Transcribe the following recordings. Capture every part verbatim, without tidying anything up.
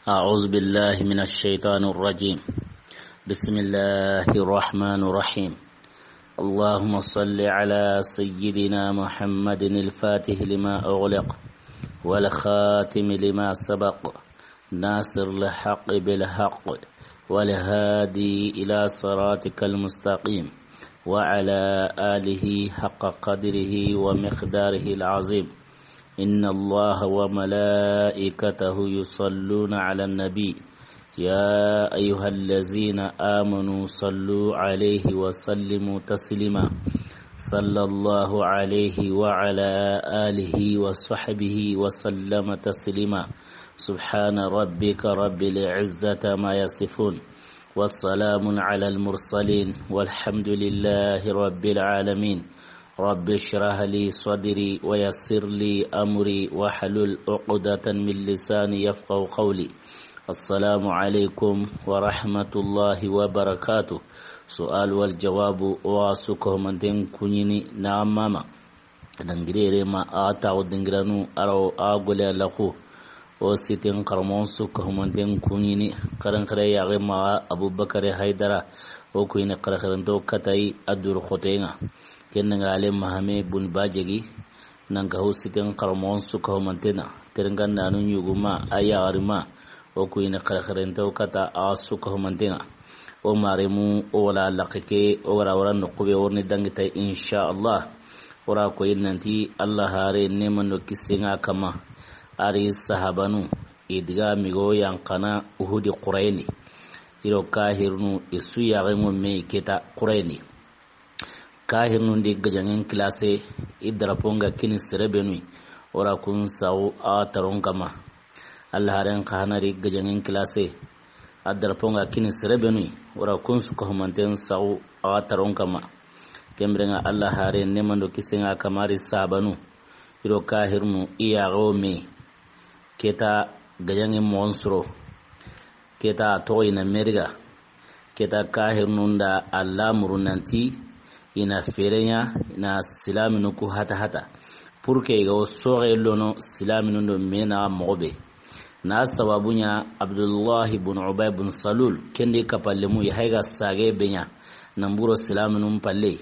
أعوذ بالله من الشيطان الرجيم. بسم الله الرحمن الرحيم. اللهم صل على سيدنا محمد الفاتح لما أغلق والخاتم لما سبق ناصر الحق بالحق والهادي إلى صراطك المستقيم وعلى آله حق قدره ومقداره العظيم. إن الله وملائكته يصلون على النبي، يا أيها الذين آمنوا صلوا عليه وسلموا تسليما. صلى الله عليه وعلى آله وصحبه وسلم تسليما. سبحان ربك رب العزة ما يصفون، وسلام على المرسلين، والحمد لله رب العالمين. رب اشرح لي صدري ويسر لي أمري واحلل عقدة من لساني يفقه قولي. السلام عليكم ورحمة الله وبركاته. سؤال والجواب. واسكه من تنكنيني نعم ماما. Dangirere ma a taxu dingiranu aro a gole a laxu. O siten xaramoxon su kahumanten kuɲini xaranxare yaxe maxa Abubakare Haydara. O kuyini xaraxarento katayi a duru xoteŋa. Ken nga ale Mahame bun Bajegi. Nan kahu siten xaramoxon su kahumantena. Terengandanu ɲuguma a yaxarima. O kuyini xaraxarento kata a su kahumantenŋa. O maremu o wala laxe ke o wara wara noqu be worni dangi tay inshallah. O ra koyi nanti Allah hare nemando kisenŋa kama. Ari sahabanu i diga migo yanqana Uhudi xurayni. Iro kahirnu i su yaxenŋo me keta xurayni. Kahirnun di gajaŋen kilase i daraponŋa kini serebenu. O ra kun saxu a taron kama. Allah haren xa hanari gajaŋen kilase a daraponŋa kini serebenu. O ra kun su kahumanten saxu a taron kama. Kembirenŋa Allah haren nemando kisenŋa kamari sabanu. Iro kahirnu i yaxo me. Keta gajaŋe moxon suro. Keta toxo ina meriga. Keta kahirnun da a lamuru nanti ina fereɲa ina silaminu ku hata hata. Pour que i ga o soxe lono silaminun do mena moxo be. Na sababu ɲa Abdullahi bun Ubay bun Salul kendi kapallemu i hayga sage be ɲa. Nan buro silaminun palle.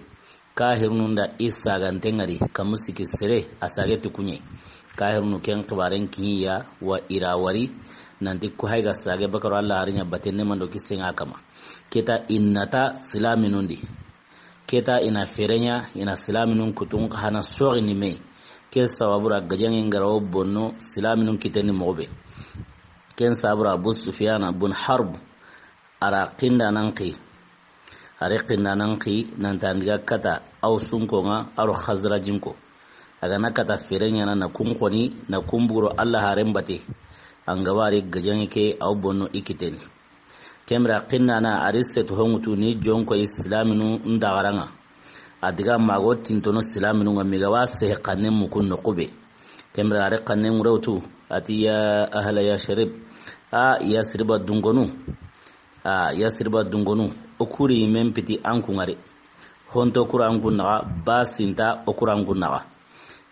Kahirnun da i saganten ŋari kamu siki sere a sage ti kuɲe. Kahirnu ken xibaren kiɲiya wa ira wari. Nanti ku hayga sage bakaro Allah hariɲa baten nemando kisenŋa kama. Keta innata silaminun di. Keta ina fereɲa ina silaminun kutun xa hana soxini me. Ke sababura gajaŋe ngara o bonno silaminun kiteni moxo be. Ken sabura Abu Sufyana bun Harb. Ara xindanan xi. Are xindanan xi nanti an diga kata Awsunko ŋa aro Xazrajinko. A ga na kata fereɲana na kun xoni na kun buro Allah haren bate. An ga wari gajaŋe ke aw bonno i kiteni. Kemra xindana ari setu honŋutu ni jonko islaminu ndaxaranŋa. A diga mago tintono silaminu ŋa miga wa sehe xanne mukun noqu be. Kemra are xanne ŋurewtu ati ya ahla Yasrib. A Yasriba dungonu. A Yasriba dungonu. O kuri men piti an kun ŋari. Honto kura an kun naxa ba sinta o kura an kun naxa.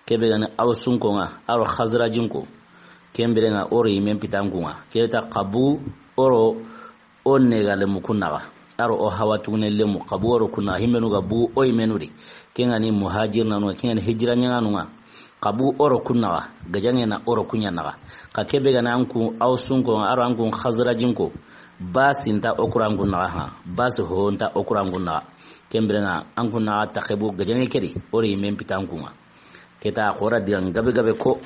Kebe gani Awsunko ŋa aro Xazrajinko. Kembirenŋa oro yimen pitankunŋa keta xabu oro o nega lemu kun naxa. Aro o hawa tugune lemu xabu oro kun naxa himmenu ga bu o yimenu di. Kengani muhajir nanu kengani hijira ɲaŋanu ŋa. Xabu oro kun naxa gajaŋe na oro kuɲa naxa. Xa kebe gani anku Awsunko ŋa aro anku Xazrajinko. Ba sinta o kurankun naxa ha ba si honta o kurankun naxa. Kembirenŋa anku naxa taxebu gajaŋe kedi oro yimen pitankunŋa. Keta xora digan gabe gabe ko.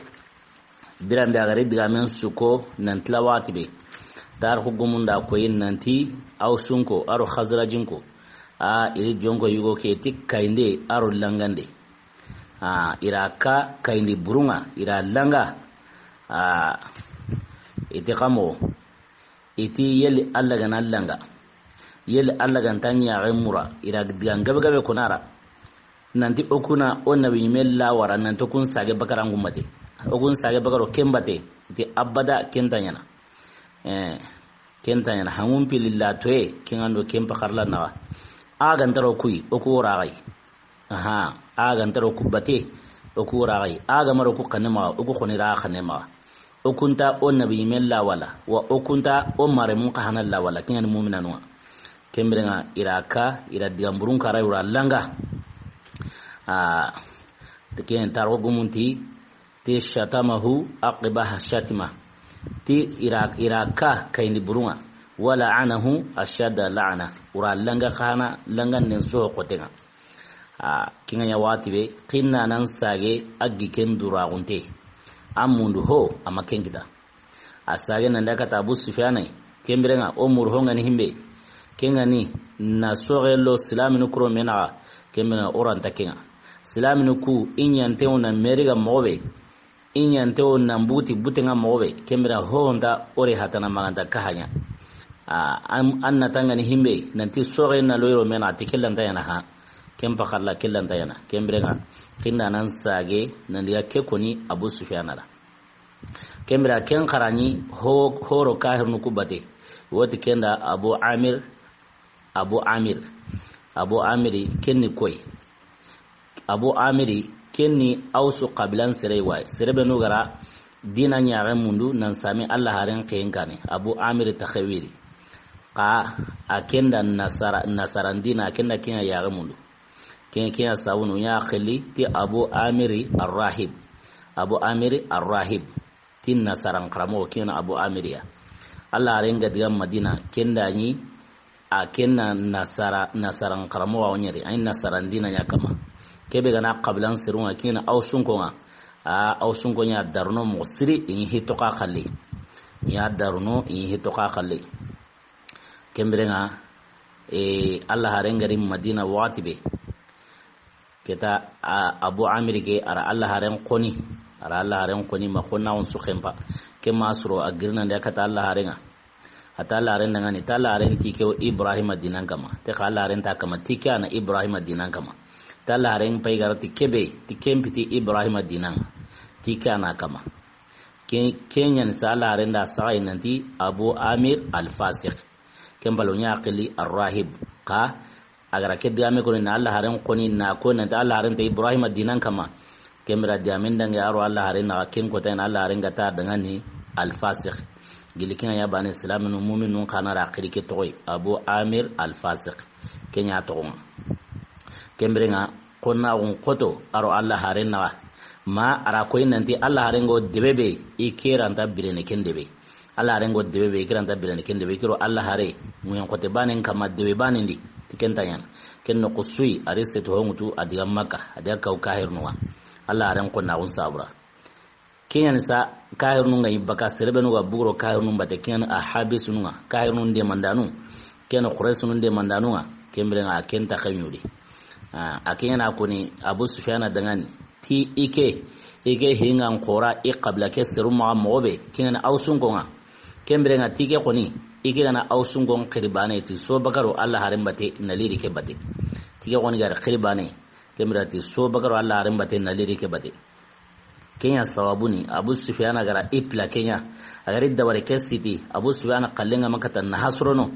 Biran be a gari digamen su ko nan tila waxati be. Tarixu gumunda koyi nanti Awsunko aro Xazrajinko. A iri jonko yugo ke ti kayinde aro langande. A ira ka kayindi burunŋa ira langa. A iti xamo. Iti yeli Allah gana langa. Yeli Allah ganta ɲaxe mura ira digan gabe gabe konara. Nanti o kuna o nabi ɲime lawara nanti o kun sage bakara ngumbate. O kun sage bakaro kembate. Iti abada kenta ɲana. Eh, kenta ɲana hangun pililla toye kengando kempa xarla naxa. A gantaro kuyi o ku wora xayi. Aha, a gantaro ku bate o ku wora xayi. A gamaro ku xanne maxa o ku xoni ra xanne maxa. O kunta o nabi yimen lawala, wa o kunta o maremun xa hana lawala, ken ŋa ni muminanu ŋa. Ken biren ŋa i ra ka, i ra digan burun kara, i ra langa. A, te ken taro gumunti, ti shatamahu aqbaha shatima. Ti i ra, i ra ka kayindi burun ŋa. Wa la'anahu ashadda la'ana. I ra langa xa hana, langa nden soxo xoten ŋa. A, ken ŋa ɲa waxati be, xinna nan sage a gi ken duraxunte. A mundu ho, a ma ken kita. A sage nan daga ta Abu Sufyana, ken biren ŋa o muru ho ŋa ni himbe. Ken ŋa ni na soxe lo silaminu kuro me naxa, ken biren ŋa o ra nta ken ŋa. Silaminu ku, i ɲante wo na meri ga moxo be. I ɲante wo nan buti buten ŋa moxo be, ken biren ŋa ho nta o ri hatana ma ga nta ka haɲa. A, an, an na tanga ni himbe, nanti soxe na lo yiro me naxa ti ke lanta ɲaana ha. Ken paxalla ke lanta ɲaana. Ken biren ŋa, xinna nan sage, nan diga ke koni Abu Sufyana da. Ken biren ŋa ken xarani ho, horo kahirnu ku bate. Woti ken da Abu Amir, Abu Amir. Abu Amiri, ken ni koy. Abu Amiri, ken ni Awsu xabilan sere wa yi. Sere be nu ga ra dina ɲaxe mundu, nan sami Alla haren xeyen kane. Abu Amiri Taxawiri. Xa a ken da nasara, nasaran dina, a ken da ken ɲa yaxe mundu. Ken, ken ɲa sabunu ɲa xeli ti Abu Amiri Arrahib. Abu Amiri Arrahib. Ti nasaran xaramoxo, ken ɲa Abu Amiriya. Alla haren ga diga Madina, ken da ɲi, a ken na nasara, nasaran xaramoxo wa ɲeri, a yi nasaran dina ɲa kama. Kebe ga na xabilan sirun ŋa, ken ɲa Awsunko ŋa. A, Awsunko ɲa daruno moxo siri, i ɲi hito xa xalli. Ɲa daruno, i ɲi hito xa xalli. Ken biren ŋa, e, Alla haren ga ri Madina waxati be. Keta, a, Abu Amiri ke, a ra Alla haren xoni. A ra Alla haren xoni, ma xonna on su xempa. Ke ma suro a girinande a kata Alla haren ŋa. A ta Alla haren dangani, ta Alla haren ti ke wo Ibrahima dinan kama. Te xa Alla haren ta kama, ti ke a na Ibrahima dinan kama. Ta Alla haren pay ga ra ti kebe, ti ken piti Ibrahima dinan. Ti ke a na kama. Ke, ke ɲa ni sa Alla haren da saxa i nanti Abu Amir Al-Fasiq. Ken balo ɲa xili Arrahib. Xa, a ga ra ke digame koni na Alla haren xoni na ko nanti Alla haren ta Ibrahima dinan kama. Ken bira digamen dangi a ro Alla haren na ken kota na Alla haren ga ta dangani Al-Fasiq. Gili ken ɲa bane silaminu muminun xa na ra xiri ke toxoy Abu Amir Al-Fasiq. Ken ɲa toxon ŋa. Ken biren ŋa, xonna on xoto a ro Alla haren na. Ma a ra koy nanti Alla haren go debe be, i ke ra nta birene ken debe. Alla haren go debe be, i ke ra nta birene ken debe, i ke ro Alla hare, ŋuyen xote banen kama debe banen di, ti ken ta ɲaana. Ken noxo su yi, a ri setu ho ŋutu, a diga Makka, a diga kaw kahirnu wa. Alla haren xonna on sabura. Ken ɲa ni sa, kahirnu ŋa yi baka, sere be nu ga buguro kahirnu bate, ken a habisunu ŋa, kahirnu demandanu, ken Qurayshinu demandanu ŋa, ken biren ŋa, ken ta xeɲudi. A, a ken ɲa na koni, Abu Sufyana dangani, ti i ke, i ke hingan xora, i xabila ke seru maxa moxo be, ken ɲa na Awsunko ŋa. Ken biren ŋa ti ke xoni, i ke ga na Awsunko xiri bane, ti so bakaro Alla haren bate, na liri ke bate. Ti ke xoni ga ri xiri bane, ken bira ti so bakaro Alla haren bate, na liri ke bate. Ken ɲa sababu ni, Abu Sufyana ga ra i pila ken ɲa, a ga ri dabari ke siti, Abu Sufyana xallen ŋa ma kata na hasrono.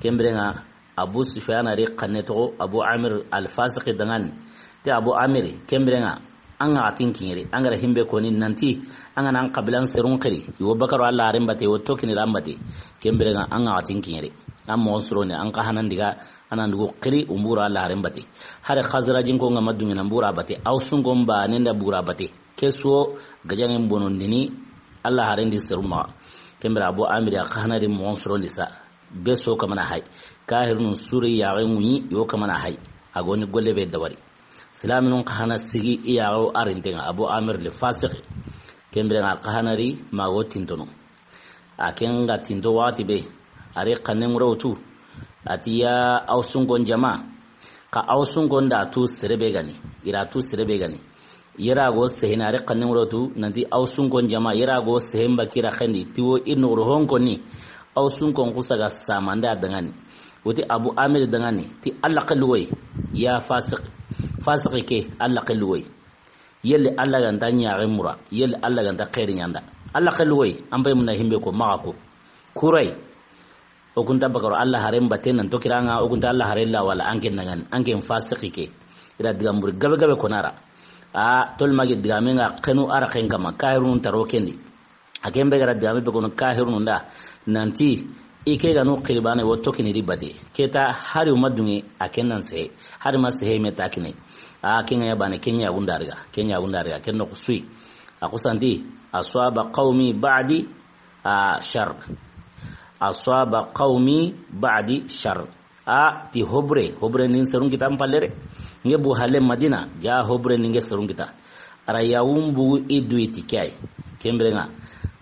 Ken biren ŋa, Abu Sufyana ri xanne toxo, Abu Amir Al-Fasiqi dangani. Ti Abu Amiri, ken biren ŋa, an ga xa tin kiɲeri, an ga ra himbe koni nanti, an ga na an xabilan serun xiri, i wo bakaro Alla haren bate, i wo tokini ran bate. Ken biren ŋa, an ga xa tin kiɲeri. An moxon suro ni, an xa hanan diga, an na dugu xiri, o mbura Alla haren bate. Hari Xazrajinko ŋa ma dungina mbura bate, Awsunko mba nenda bura bate. Ke su wo gajaŋen bonondini Alla haren di seru maxa. Ken bira Abu Amiri a xa hana ri moxon suro ndi sa. Be so kamana hay. Kahirnu suri yaxe ŋuɲi yo kamana hay. A goni golle be dabari. Silaminun xa hana sigi i yaxe wo a rinten ŋa Abu Amir le Fasiqi. Ken biren ŋa xa hana ri ma wo tintono. A ken ga tinto waxati be, a ri xannen ŋure wutu, a ti ya Awsunkon jama, xa Awsunkon da tu sere be ga ni, i ra tu sere be ga ni. Yera go sehene, a ri xannen ŋure wutu, nanti Awsunkon jama, yera go sehen ba kira xendi, ti wo i noxoro hon konni, Awsunkon xusa ga samanda dangani. Wuti Abu Amir dangani, ti Alla xellu woy, ya fasiq, fasiqi ke, Alla xellu woy. Yelli Alla ga nta ɲaxe mura, yelli Alla ga nta xeeri ɲanda. Alla xellu woy, an bay muna himbe ko maxa ko. Kuray, o kunta bakaro Alla haren batte nan to kiranga, o kunta Alla haren la wala anke nangani, anke fasiqi ke. Ira digamburi gabe gabe konara. A, tol magi digame nga xenu ara xen kama, kahirun taro kendi. A ken be ga ra digame be kono kahirunu nda, nanti i ke ga nu xiri baane wo tokini di bate. Ke ta hari ma dunŋe a ken nan sehe. Hari ma sehe me ta kine. A ken ŋa ya baane, ken ɲa gunda riga. Ken ɲa gunda riga. Ken no kusuyi. A kusanti, "Aswaba qawmi ba'di, a, shar." "Aswaba qawmi ba'di shar." A ti hobure, hobure nin serun kita n palle re. Nge bu halle Madina, ja hobure nin nge serun kita. A ra yawun bugu i du i ti ke yi. Ken biren ŋa,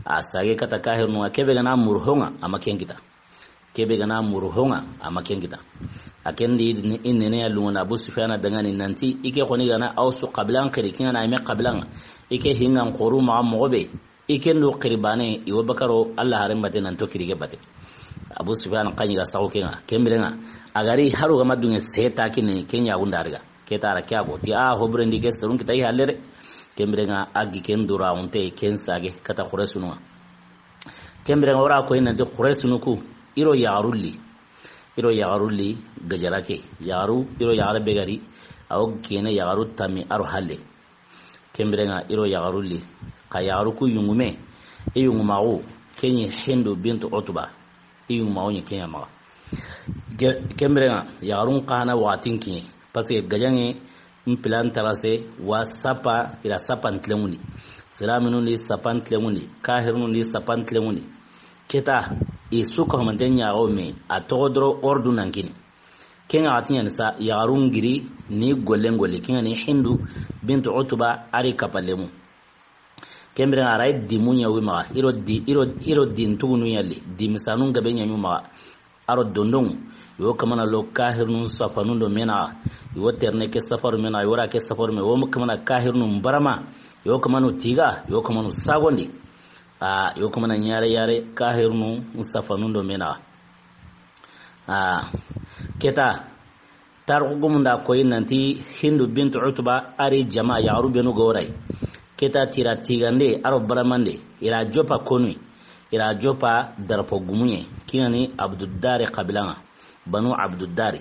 a sage kata kahirunu ŋa, ke be ga na muru ho ŋa, a ma ken kita. Ke be ga na muru ho ŋa, a ma ken kita. A ken di ni i nene ya lunŋo na Abu Sufyana dangani nanti, i ke xoni ga na Awsu xabilan xiri, ken ŋa na i me xabilan ŋa. I ke hingan xoru maxa moxo be. I ken do xiri baane, i wo bakaro Alla haren bate nan to kiri ke bate. Abu Sufyan xa ɲi ga saxu ken ŋa, ken biren ŋa. A ga ri haru ga ma dunŋe sehe ta kine, ken ɲa gunda riga. Ke ta ra ke a go ti a hobure ndi ke serun kita i halle re. Ken biren ŋa a gi ken dura unte ken sage kata Quraysunu ŋa. Ken biren ŋa o ra ko i nanti Quraysunu ku, i ro yaxarun li. I ro yaxarun li gajara ke. Yaxaru, i ro yaxare be ga ri, a wo kene yaxaru tami a ro halle. Ken biren ŋa i ro yaxarun li. Xa yaxaru ku yungume, i yungumaxu, ken ɲi Hindu bintu Utba. I yungumaxu ɲi ken ɲa maxa. Ge-, ken biren ŋa, yaxarun xa na waxatin kiɲe. Parce que gajaŋe n pilan tarase wa sapa, i ra sapan tilenŋundi. Silaminu ndi sapan tilenŋundi, kahirunu ndi sapan tilenŋundi. Ke ta, i su ka humanten ɲaxo me, a toxo doro ordu nan kini. Ken ŋa a ti ɲaani sa, yaxarun giri ni gollen golli, ken ŋa ni Hindu bintu Utba a ri kapalemu. Ken biren ŋa a ra yi dimu ɲa wi maxa, i ro di, i ro, i ro din tugunu ɲa li, di misanun gabe ɲa ɲu maxa. A ro dondon, yo kamana lo kahirunun safanun do me naxa, yo terne ke safaru me naxa, yo ra ke safaru me, wo kamana kahirunun barama, yo kamanu tiga, yo kamanu sagondi. A, yo kamana ɲare yare kahirunun safanun do me naxa. A, ke ta, tarixu gumun da koyi nanti Hindu bintu Utba a ri jama yaxaru benu ga wo ra yi. Ke ta ti i ra tigande, a ro baramande, i ra joppa konu, i ra joppa darapo gumun ɲa, ken ŋa ni Abduddari xabilan ŋa, Banu Abduddari.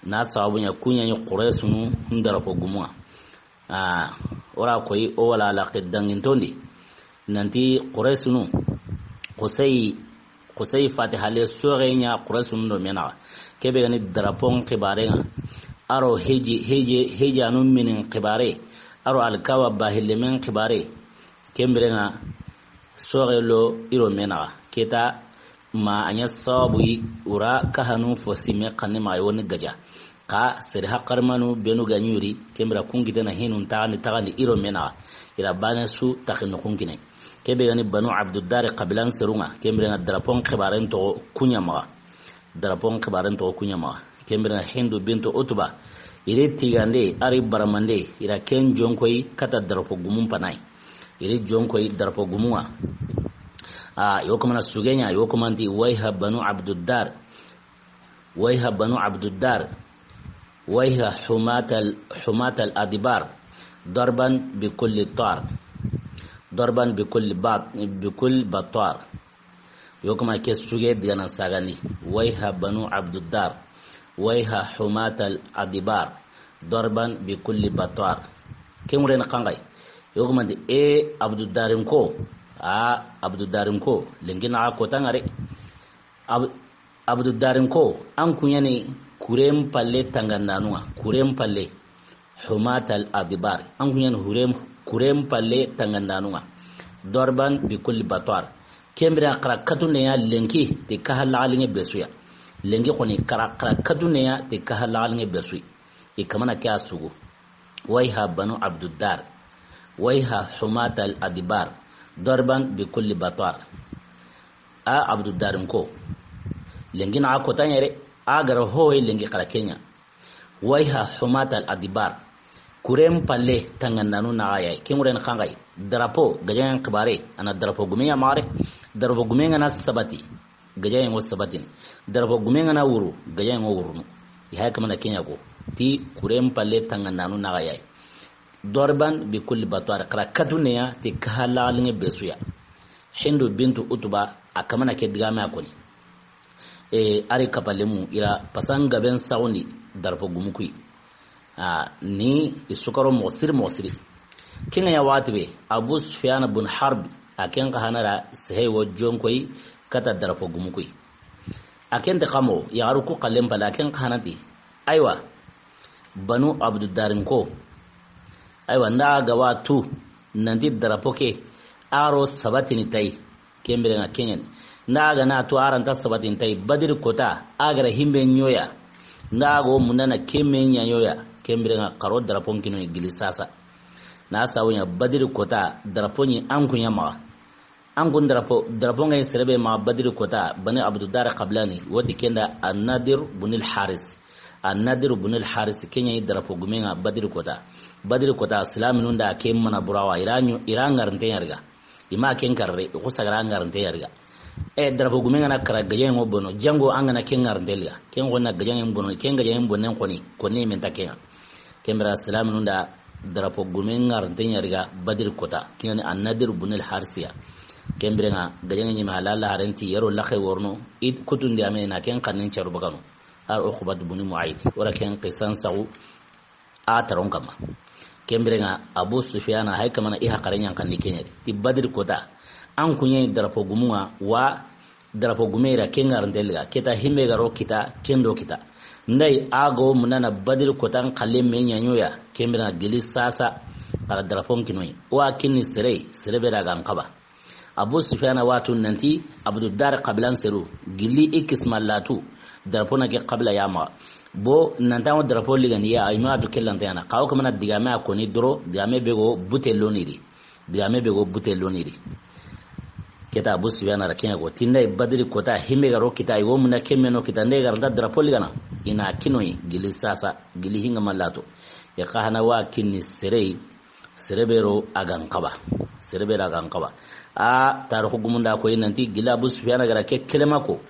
Na sababu ɲa ku ɲa ni Quraysunu n darapo gumun ŋa. A, o ra koyi o wala laqe dangintondi. Nanti Quraysunu, Qusay, Qusay fati hale soxe ɲa Quraysunu do me naxa. Ke be ga ni darapon xibaren ŋa. A ro heji, heji, heji anu minin xibare. A ro alkawa bahillemen xibare. Ken biren ŋa soxe lo i ro me naxa. Ke ta ma a ɲa sababu yi, o ra kahanu fo sime xanne maxa i wo ni gaja. Xa sere haqarmanu benu ga ɲuri, ken bira kun kitena hinun taxandi, taxandi i ro me naxa. I ra baane su taxi noxun kine. Ke be ga ni Banu Abduddari xabilan serun ŋa, ken biren ŋa darapon xibaren toxo ku ɲa maxa. Darapon xibaren toxo ku ɲa maxa. Ken biren ŋa Hindu bintu Utba. I ri tigande, a ri baramande, i ra ken jonkoyi kata darapo gumun panayi. I ri jonkoyi darapo gumun ŋa. A, yo kamana suge ɲa, yo kamanti wayha Banu Abduddar. Wayha Banu Abduddar. Wayha humatal, humatal adibar. Darban bi kulli tar. Darban bi kulli bat-, bi kulli batar. Yo kuma ke suge digana sagandi. Wayha Banu Abduddar. Wayha humatal adibar. Darban bi kulli batar. Ke ŋure na xanxay. Yo kuma di e Abduddarinko. A Abduddarinko. Lenki na ko tangare. Ab-, Abdudarinko, an kuɲani kuren palle tangandanun ŋa, kuren palle, humatal adibar, an kuɲani huren, kuren palle tangandanun ŋa, darban bi kulli batwar. Ken biren ŋa xara katunde ya lenki ti kaha laxaliŋe be su ya. Lenki xoni xara, xara katunde ya ti kaha laxaliŋe be su yi. I kamana ke a sugu. Wayha Banu Abduddar. Wayha humatal adibar. Darban bi kulli batwar. A Abdudarinko. Lenki na a kota ɲere, a gara hoye lenki xara ke ɲa. Wayha humatal adibar. Kuren palle tangandanu na a yayi. Ken ŋuren xanxay. Drapeau, gajaŋen xibare, a na drapeau gume ɲa maxa re. Drapeau gume ŋa na sabati. Gajaŋen ŋo sabatini. Drapeau gume ŋa na wuru, gajaŋen ŋo wurunu. I hay kamana ke ɲa ko. Ti kuren palle tangandanu na a yayi. Darban bi kulli batwar, xara katunde ya ti kaha laxaliŋe be su ya. Hindu bintu Utba, a kamana ke digame a koni. E, a ri kapalemu, i ra pasan gaben saxundi drapeau gumu ku yi. A, ni i su karo moxo siri, moxo siri. Ken ŋa ya waxati be, Abu Sufyan bun Harb, A ken xa hana ra sehe wo jonkoyi kata darapo gumu koyi. A ken te xa mo yaxaru ku xallen pala, a ken xa hana ti. Aywa, Banu Abdudarin ko. Aywa, nda ga wa tu nanti darapo ke a ro sabatini tayi. Ken biren ŋa ken ɲa ni. Nda ga na tu a ra nta sabatini tayi, Badiri kota a ga ra himbe ɲoya. Nda ga wo munda na ken me ɲa ɲoya. Ken biren ŋa xa ro darapo n kinoyi gili sasa. Na sawu ɲa Badiri kota darapo ɲi an ku ɲa maxa. An kun darapo, darapo ŋa yi sere be maxa Badiri kota, Bani Abdudar xabila ni, woti ken da An-Nadir bunil Haris. An-Nadir bunil Haris, ken ɲa yi darapo gume ŋa Badiri kota. Badiri kota, silaminun da ke mana burawa, i ra ɲo, i ra ŋarinte ɲa riga. I ma ken karre, i xo sagara ŋarinte ɲa riga. E, darapo gume ŋa na kara gajaŋe ŋo bono, jango an ga na ken ŋarinte liga. Ken xo na gajaŋe bono, ken gajaŋe bonen xoni, koni men ta ken ŋa. Ken bira silaminun da darapo gume ŋarinte ɲa riga Badiri kota. Ken ɲa ni An-Nadir bunil Harisiya. Ken biren ŋa gajaŋe ɲi ma halala harenti yero laxe worno, i kutundi ame na ken xannen caru bagano. Ar Uqbat buni Muayt. Wara ken qisan saxu a taron kama. Ken biren ŋa Abu Sufyana hay kamana i haqare ɲan xanni ken ɲa di. Ti Badiri kota. An ku ɲa yi darapo gumu ŋa wa darapo gume ra ken ŋarinte liga, keta himbe ga ro kita, ken do kita. Nda yi a ga wo munda na Badiri kota n xalle me ɲa ɲoya, ken biren ŋa gili sasa, a ra darapo n kinoyi. Wa kinni sere, sere be ra ga n xaba. Abu Sufyana wa tu nanti Abdudar xabilan seru, gili i kisma latu, darapo na ke xabila ya maxa. Bo nanta wo darapo ligani ya, i ma tu kellan ta ya na. Xa wo kamana digame a koni doro, digame be go bute loniri. Digame be go bute loniri. Keta Abu Sufyana ra ken ŋa go. Ti nda yi Badiri kota himbe ga ro kita, i wo munda ken me no kita, nda yi ga ra nta darapo ligana. I na kinoyi, gili sasa, gili hinga malato. Ya xa hana wa kinni sere, sere be ro a ga n xaba. Sere be ro a ga n xaba. A, tarixu gumun da koyi nanti gila Abu Sufyana ga ra ke kelema ko.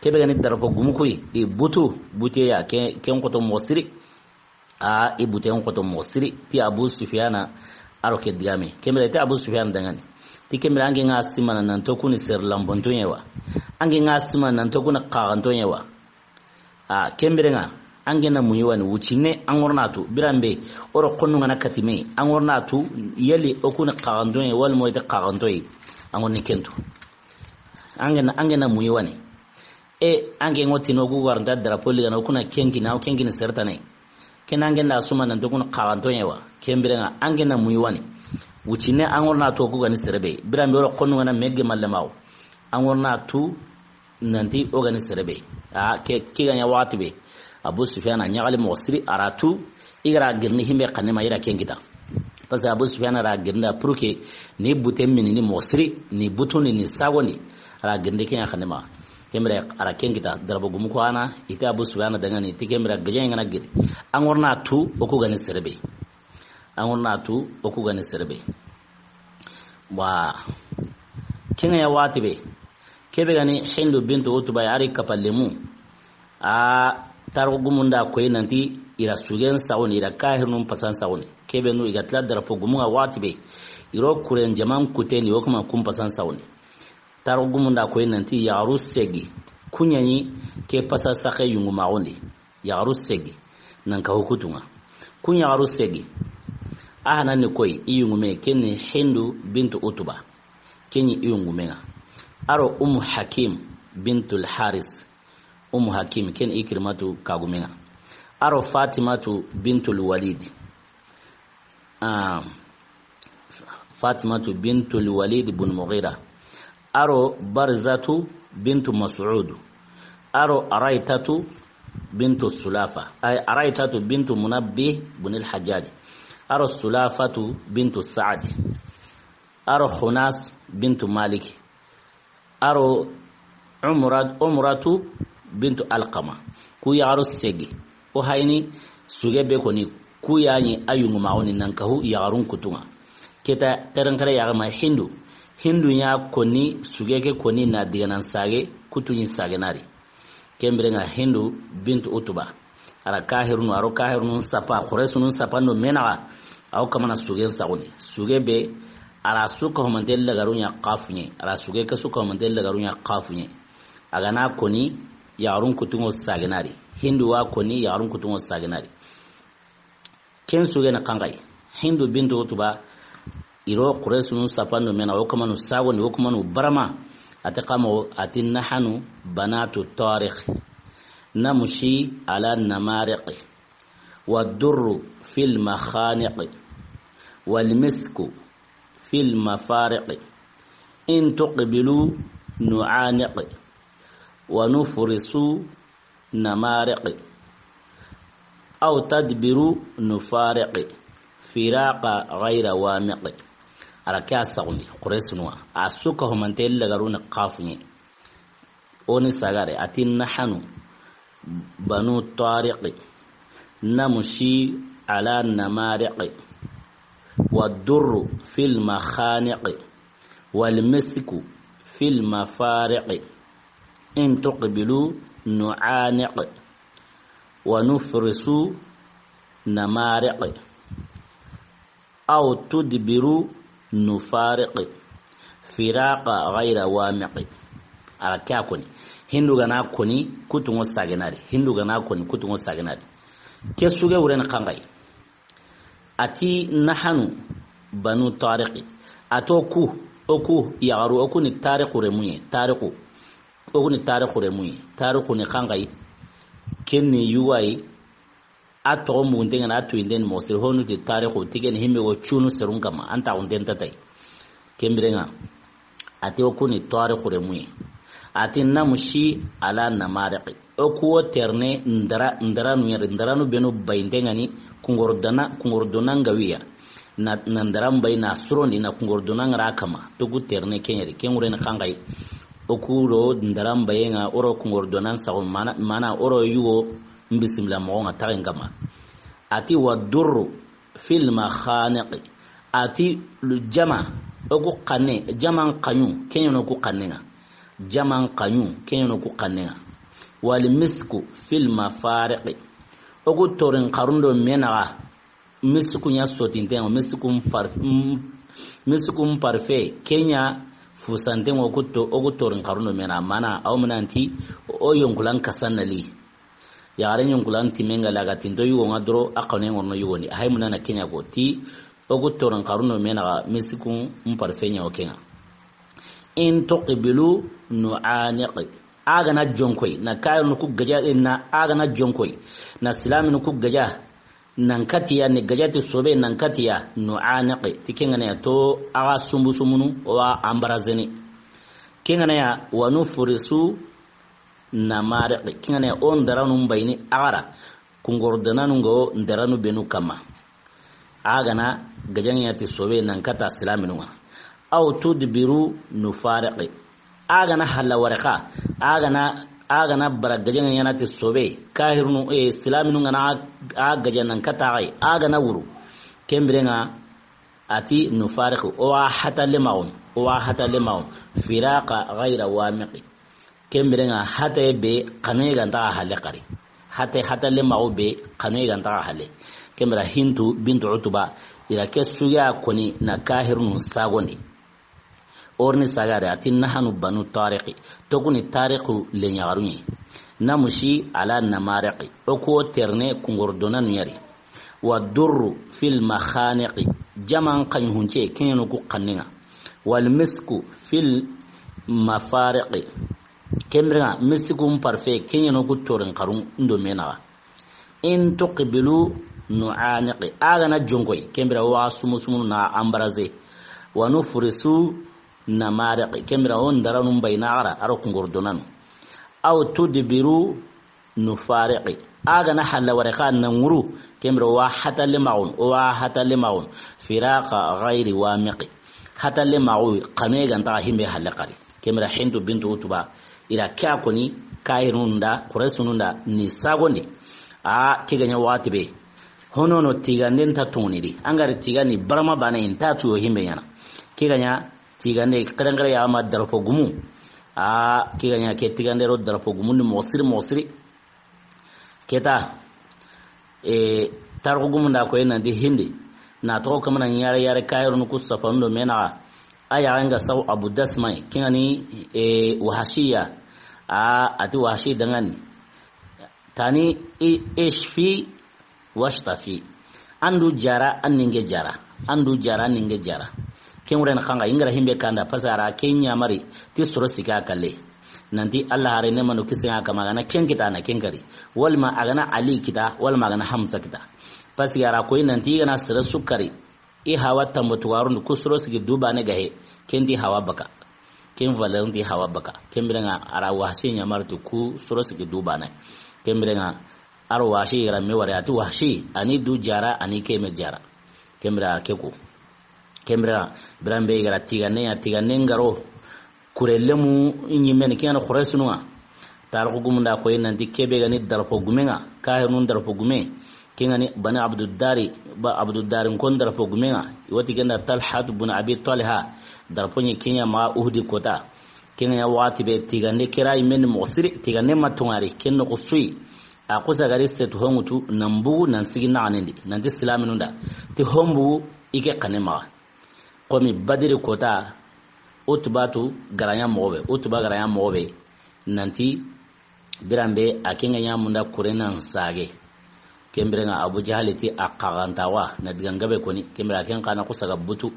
Ke be ga ni darapo gumu koyi, i butu, bute ya, ke, ken xoto moxo siri. A, i buten xoto moxo siri, ti Abu Sufyana a ro ke digame. Ken bira ti Abu Sufyana dangani. Ti ken bira an ke ŋa simana nan to kuni sere lambonto ɲa wa. An ke ŋa simana nan to kuni xaxanto ɲa wa. A, ken biren ŋa, an ke na muyi wani, wucine, an ŋorna tu, biran be, o ro xonnu ŋa na katime, an ŋorna tu, yeli, o kuni xaxanto ɲa, wala moyi te xaxanto yi. An ŋorni ken tu. An ke na, an ke na muyi wani. E, an ke ŋo tino gu waranta darapo ligana, o kuna ken kini, o ken kini sere tana yi. Ken an ke na suma nan to kuna xaxanto ɲa wa. Ken biren ŋa, an ke na muyi wani. Wucine, an ŋorna tu, o ku ga ni sere be. Biran be, o ro xonnu ŋa na mege malle mawo. An ŋorna tu, nanti o ga ni sere be. A, ke, ke ga ɲa waxati be. Abu Sufyana ɲaxali moxo siri a ra tu, i ga ra girini himbe xanne ma i ra ken kita. Parce que Abu Sufyana ra girinda pour que ni bute mini ni moxo siri, ni butundi ni sagondi, a ra girindi ken ɲa xanne ma. Ken bira a ra ken kita, darapo gumu ko ana, i ti Abu Sufyana dangani, ti ken bira gajaŋe ŋa na giri. An ŋorna tu, o ku ga ni sere be. An ŋorna tu, o ku ga ni sere be. Wa ken ŋa ya waxati be. Ke be ga ni Hindu bintu Utba ya, a ri kapallemu. A, tarixu gumun da koyi nanti i ra sugen saxuni, i ra kahirnun pasan saxuni. Ke be nu i ga tila darapo gumu ŋa waxati be. I ro kuren jaman kutendi, o kuma kun pasan saxuni. Tarixu gumun da koyi nanti yaxaru segi. Ku ɲa ni ke pasa saxe yungumaxundi. Yaxaru segi. Nan ka hukutu ŋa. Ku yaxaru segi. A hana ni koyi, i yungume, ken ni Hindu bintu Utba. Ken ni i yungume ŋa. A ro Ummu Hakim bintul Haris. Ummu Hakim, ken Ikrimatu kagume ŋa. A ro Fatimatu bintul Walid. Ah, Fatimatu bintul Walid bun Mughira. A ro Barzatu bintu Mas'ud. A ro Araitatu bintu Sulafa. Ay, Araitatu bintu Munabbih bun al-Hajjaj. A ro Sulafatu bintu Sa'd. A ro Khunas bintu Malik. A ro Umrat-, Umratu bintu Alqama. Ku yaxaru segi. O hayni suge be koni ku ya ni a yungumaxuni nan ka hu yaxarun kutu ŋa. Keta xerenxere yaxe ma Hindu. Hindu ɲa koni suge ke koni na diganan sage kutu ɲi sage nari. Ken bire ŋa Hindu bintu Utba. A ra kahirunu, a ro kahirunu sapa, Quraysunun sapa ndo menaxa. Aw kamana sugen saxuni. Suge be, a ra su ka humante lagaru ɲa xafuɲe. A ra suge ke su ka humante lagaru ɲa xafuɲe. A ga na koni, yaxarun kutunŋo sagenari. Hindu wa koni, yaxarun kutunŋo sagenari. Ken suge na kanxay. Hindu bintu Utba, I ro Quraysinun sapando mena, o kamanu sagondi, o kamanu barama. A ti xa moxo, a ti: "Nahanu banatu tariq, namshi ala namariq, wa durru fil makhaniq, wal misku fil mafariq, in tuqbilu nu'aniq, wa nufrisu namariq, aw tudbiru nufariq, firaqa ghayra wamiq." A ra ke a sagondi, Quraysinun wa. A su ka humante lagaruni xafuñe. O ni sagare, a ti: "Nahanu banu tariq, namshi ala namariq, wa durru fil makhaniq, wal misku fil mafariq, in tuqbilu nu'aniq, wa nufrisu namariq, aw tudbiru nufariq, firaqa ghayra wamiq." A ra ke a koni. Hindu ga na koni, kutungo sagenari. Hindu ga na koni, kutungo sagenari. Ke suge wuren xanxay. A ti: "Nahanu banu tariqi." A to ku, o ku yaxaru, o ku ni tariqu remuye, tariqu. O ku ni tariqu remuye. Tariqu ni xanxay. Ken ni yuwayi. A toxo mugunte ŋa na, a tuyinde ni moxo siri, honu ti tariqu, ti ken ni himbe go cunu serun kama, an ta gunten tatay. Ken biren ŋa, a ti o ku ni tariqu remuye. A ti: "Namshi ala namariq." O ku wo terene ndara, ndaranu yari, ndaranu benu bayinte ŋa ni, kungordana, kungordona ngawiya. Na, na ndaran bayi na surondi na kungordona ŋa ra kama. To ku terene ken yari, ken wuren xanxay. O ku ro ndaran baye ŋa, o ro kungorodona sago mana, mana o ro yugo mbisimila moxo ŋa taxen kama. A ti: "Wa durru fil makhaniq." A ti lu jama, o ku xanne, jaman xañu, ken ya ni o ku xanne ŋa. Jaman xañu, ken ya ni o ku xanne ŋa. Wal misku fil mafariq. O ku torin xarundo menaxa. Misikun ya sotinten ŋa, misikun par-, mm, misikun parfait, ken ya fusanten ŋa, o ku to, o ku torin xarundo mena, mana, aw minanti, o yonkulan kasan na li. Yaxare yonkulan timen ga laga tinto yugo ŋa doro, a xanuye ŋa ro no yugo ni. Hay munana ken ya ko ti, o ku torin xarundo menaxa, misikun parfait ya o ken ŋa. In tuqbilu nu'aniq. A ga na jonkoy, na kayirunu ku gaja, na a ga na jonkoy, na silaminu ku gaja, nan katiya, ni gajati sobe nan katiya, nu'aniq, ti ken ŋa na ya to, a ga sumbu sumunu, wa ambarazeni. Ken ŋa na ya, wa nufrisu namariq, ken ŋa na ya, o ndaranu mbayini a ga ra, kungordonanu ŋa o ndaranu benu kama. A ga na gajaŋe ya ti sobe nan kata silaminu ŋa. Aw tudbiru nufariq. A ga na halla ware xa, a ga na, a ga na bara gajaŋe ya na ti sobe, kahirunu, eh, silaminu ŋa na a gaja nan kata xa yi, a ga na wuru. Ken biren ŋa a ti nufariq, o wa hatalle maxun, o wa hatalle maxun. Firaqa ghayra wamiq. Ken biren ŋa hataye be xanuye ga nta xa halle xari. Hataye, hatalle maxu be xanuye ga nta xa halle. Ken bira Hindu bintu Utuba, i ra ke suge ya koni na kahirunu sagondi. O ri ni sagare, a ti nahanu banu tariqi. To ku ni tariqu lenyaxarun ŋa. Namshi ala namariqi. O ku wo terene kungordonanu yari. Wa durru fil makhaniqi. Jaman xañu hunce, ken ya ni o ku xanne ŋa. Wal misku fil mafariqi. Ken biren ŋa, misikun parfait, ken ya ni o ku torin xarun do menaxa. In tuqbilu nu'aniqi. A ga na jonkoy, ken bira wa sumu sumunu na ambarase. Wa nufrisu namariqi. Ken bira o ndaranu mbayini a ga ra, a ro kungordonanu. Aw tudbiru nufariqi. A ga na halla ware xa na ŋuru, ken bira wa hatalle maxun, o wa hatalle maxun. Firaqa ghayri wamiqi. Hatalle maxu, xanuye ga nta xa himbe halle xari. Ken bira Hindu bintu Utuba, i ra ke ya koni, kahirunu nda, Quraysinun da, ni sagondi. A, ke ga ɲa waxati be. Hono no tigande nta tonŋuni di. An ga ri tigandi barama bane, i nta tu yo himbe ɲaana. Ke ga ɲa tigande, xerenxere ya ma darapo gumu. A, ke ga ɲa ke tigande ro darapo gumu ni moxo siri, moxo siri. Keta, e, tarixu gumun da ko yi nanti Hindi. Na toxo kamana ɲare yare kayirunu ku safanu do menaxa. A yaxen ga saw Abu Dasma yi. Ken ŋa ni, e, Wahashiya. A, a ti Wahashi danŋa ni. Tani i, ishfi washtafi. An du jara, an ni ŋe jara. An du jara, an ni ŋe jara. Ken wure na xanga i ga ra himbe kanda, parce que a ra ken ɲamari ti soro sika kalle. Nanti Allah hare ne manu kisi ŋa kama, a ga na ken kita na ken kari. Walma a ga na Ali kita, walma a ga na Hamza kita. Parce que a ra koyi nanti i ga na sere su kari, i hawa tambo tuwarun ku soro sigi du bane gahe, ken ti hawa baka. Ken valeur ti hawa baka. Ken bire ŋa a ra Wahshi ɲamari ti ku soro sigi du bane. Ken bire ŋa a ra Wahshi i ga ra me wari a ti Wahshi, a ni du jara, a ni ke me jara. Ken bire ke ko. Ken bire, biranbe i ga ra tigande ya, tigande ŋa ro. Kure lemu ɲimeni, ken ŋa ni Qurayshinu ŋa. Tarixu gumun da koyi nanti kebe ga ni darpo gume ŋa, kahirun darpo gume. Ken ŋa ni Bani Abduddari, ba Abduddari kon darpo gume ŋa. I wa ti ken da Talhat bun Abi Talha. Darpo ɲi ken ɲa ma Uhudi kota. Ken ŋa ɲa waxati be tigande kera i meni moxo siri, tigande ma tongari, ken noxo suyi. A xusa gari setu honŋutu, nan bugu, nan sigi naxanendi, nanti silaminu da. Ti hon bugu, i ke xane maxa. Komi Badiri kota, Utbatu ga ra ɲa moxo be, Utba ga ra ɲa moxo be, nanti biranbe a ken ŋa ɲa munda kure nan sage. Ken bire ŋa Abu Jahali ti a xaxanta wa, na diga ngabe koni, ken bire a ken xa na xusa ga butu,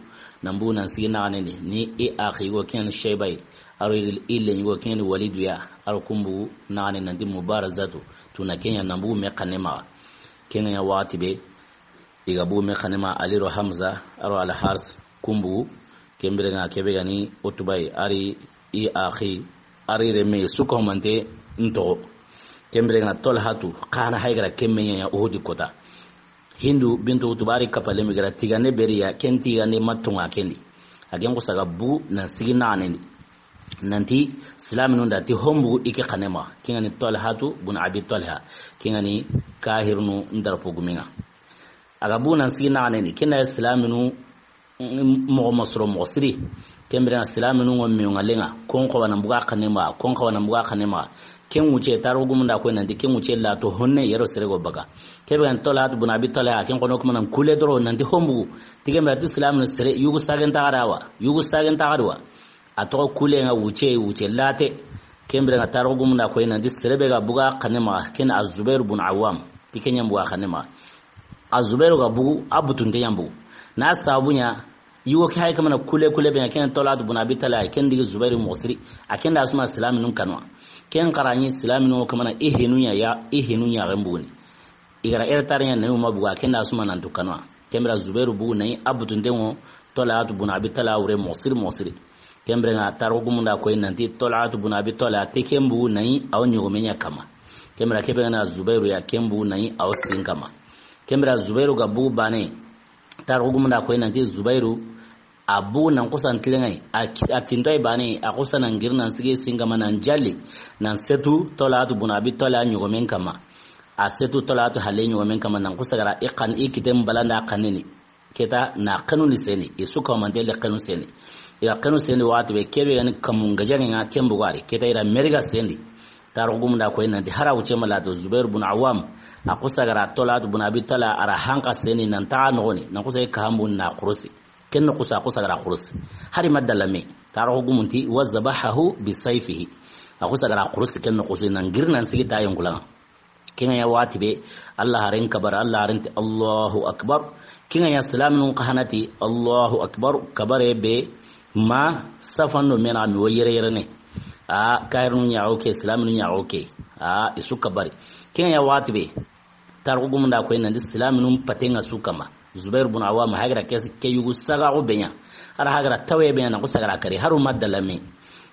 nan bugu nan sigi naxanendi, ni i axi go ken Shaybai, a ro i le ɲi go ken Walidu ya, a ro kun bugu naxanendi nanti mubarazatu, tuna ken ɲa nan bugu me xane maxa. Ken ŋa ɲa waxati be, i ga bugu me xane ma Ali ro Hamza, a ro Al Hars, kun bugu, ken bire ŋa kebe ga ni Utbai, a ri i axi, a ri reme su ko mante nto. Ken bire ŋa Tolhatu, xa na hay ga ra ken me ɲa Uhudi kota. Hindu bintu Utba a ri kapale mi ga ra tigande beriya, ken tigande ma tonga kendi. A ken xusa ga bugu nan sigi naxanendi. Nanti silaminu da ti hon bugu i ke xane maxa. Ken ŋa ni Tolhatu bun Abi Talha. Ken ŋa ni kahirunu ndarpo gume ŋa. A ga bugu nan sigi naxanendi, ken da silaminu, mm, moxo masoro moxo siri. Ken bire ŋa silaminu ŋo me ŋa le ŋa, kon xawa nan buga xane maxa, kon xawa nan buga xane maxa. Ken wuce, tarixu gumun da koyi nanti ken wuce la to honne yero sere go baga. Kebe ga ni Tolhatu bun Abi Talha, ken xono kuma nan kule doro nanti hon bugu. Ti ken bire ti silaminu sere, yugu sagen ta ga ra wa, yugu sagen ta ga ra wa. A toxo kule ŋa wuce, wuce late. Ken bire ŋa tarixu gumun da koyi nanti sere be ga buga xane maxa, ken a Zubairu bun Awam. Ti ken ɲa buga xane maxa. A Zubairu ga bugu, a butunte ɲa bugu. Na sabu ɲa, yugo ke hay kamana kule kule be ɲa, ken Tolhatu bun Abi Talha, ken digi Zubairu moxo siri. A ken da suma silaminun kanwa. Ken xara ɲi silaminun kamana i hinu ɲa ya, i hinu ɲa ga mbuguni. I ga ra ertar ɲa na yuma bugu, a ken da suma nan tu kanwa. Ken bire Zubairu bugu na yi a butunte ŋo, Tolhatu bun Abi Talha wure moxo siri moxo siri. Ken bire ŋa tarixu gumun da koyi nanti Tolhatu bun Abi Talha te ken bugu na yi a wo ɲogome ɲa kama. Ken bire kebe ga na Zubairu ya, ken bugu na yi a wo sin kama. Ken bire Zubairu ga bugu bane, tarixu gumun da koyi nanti Zubairu a bugu nan xusa n tilenŋa yi, a ki-, a tinto yi bane, a xusa nan giri nan sigi sin kama nan jali, nan setu Tolhatu bun Abi Talha ɲogomen kama. A setu Tolhatu halle ɲogomen kama nan xusa ga ra i xan-, i kiten balanda xanini. Keta na xenu ni seni, i su kawmante le xenu seni. I ga xenu seni waxati be kebe ga ni kamun gajaŋe ŋa ken bugu a ri. Keta i ra meri ga seni. Tarixu gumun da koyi nanti hara wuce ma lato Zubairu bun Awam. A xusa ga ra Tolhatu bun Abi Talha a ra hanka seni nan taxa noxoni. Nan xusa i kahambu na xurusi. Ken no xusa, xusa ga ra xurusi. Hari ma dalame. Tarixu gumun ti, "Wa zabahahu bi sayfihi." A xusa ga ra xurusi ken no xusi nan giri nan sigi ta yonkulan ŋa. Ken ŋa ya waxati be, Allah haren kabara, Allah haren ti, "Allahu akbar." Ken ŋa ya silaminun xa hana ti, "Allahu akbar." Kabare be ma safando mena mi wo yere yere ne. A kahirinu ɲa o ke, silaminu ɲa o ke. A i su kabari. Ken ŋa ya waxati be, tarixu gumun da koyi nanti silaminun paten ŋa su kama. Zubairu bun Awam, hay ga ra ke, ke yugu saga xo be ɲa. A ra hay ga ra tawe be ɲa, na xusa ga ra kari. Haru ma dalame.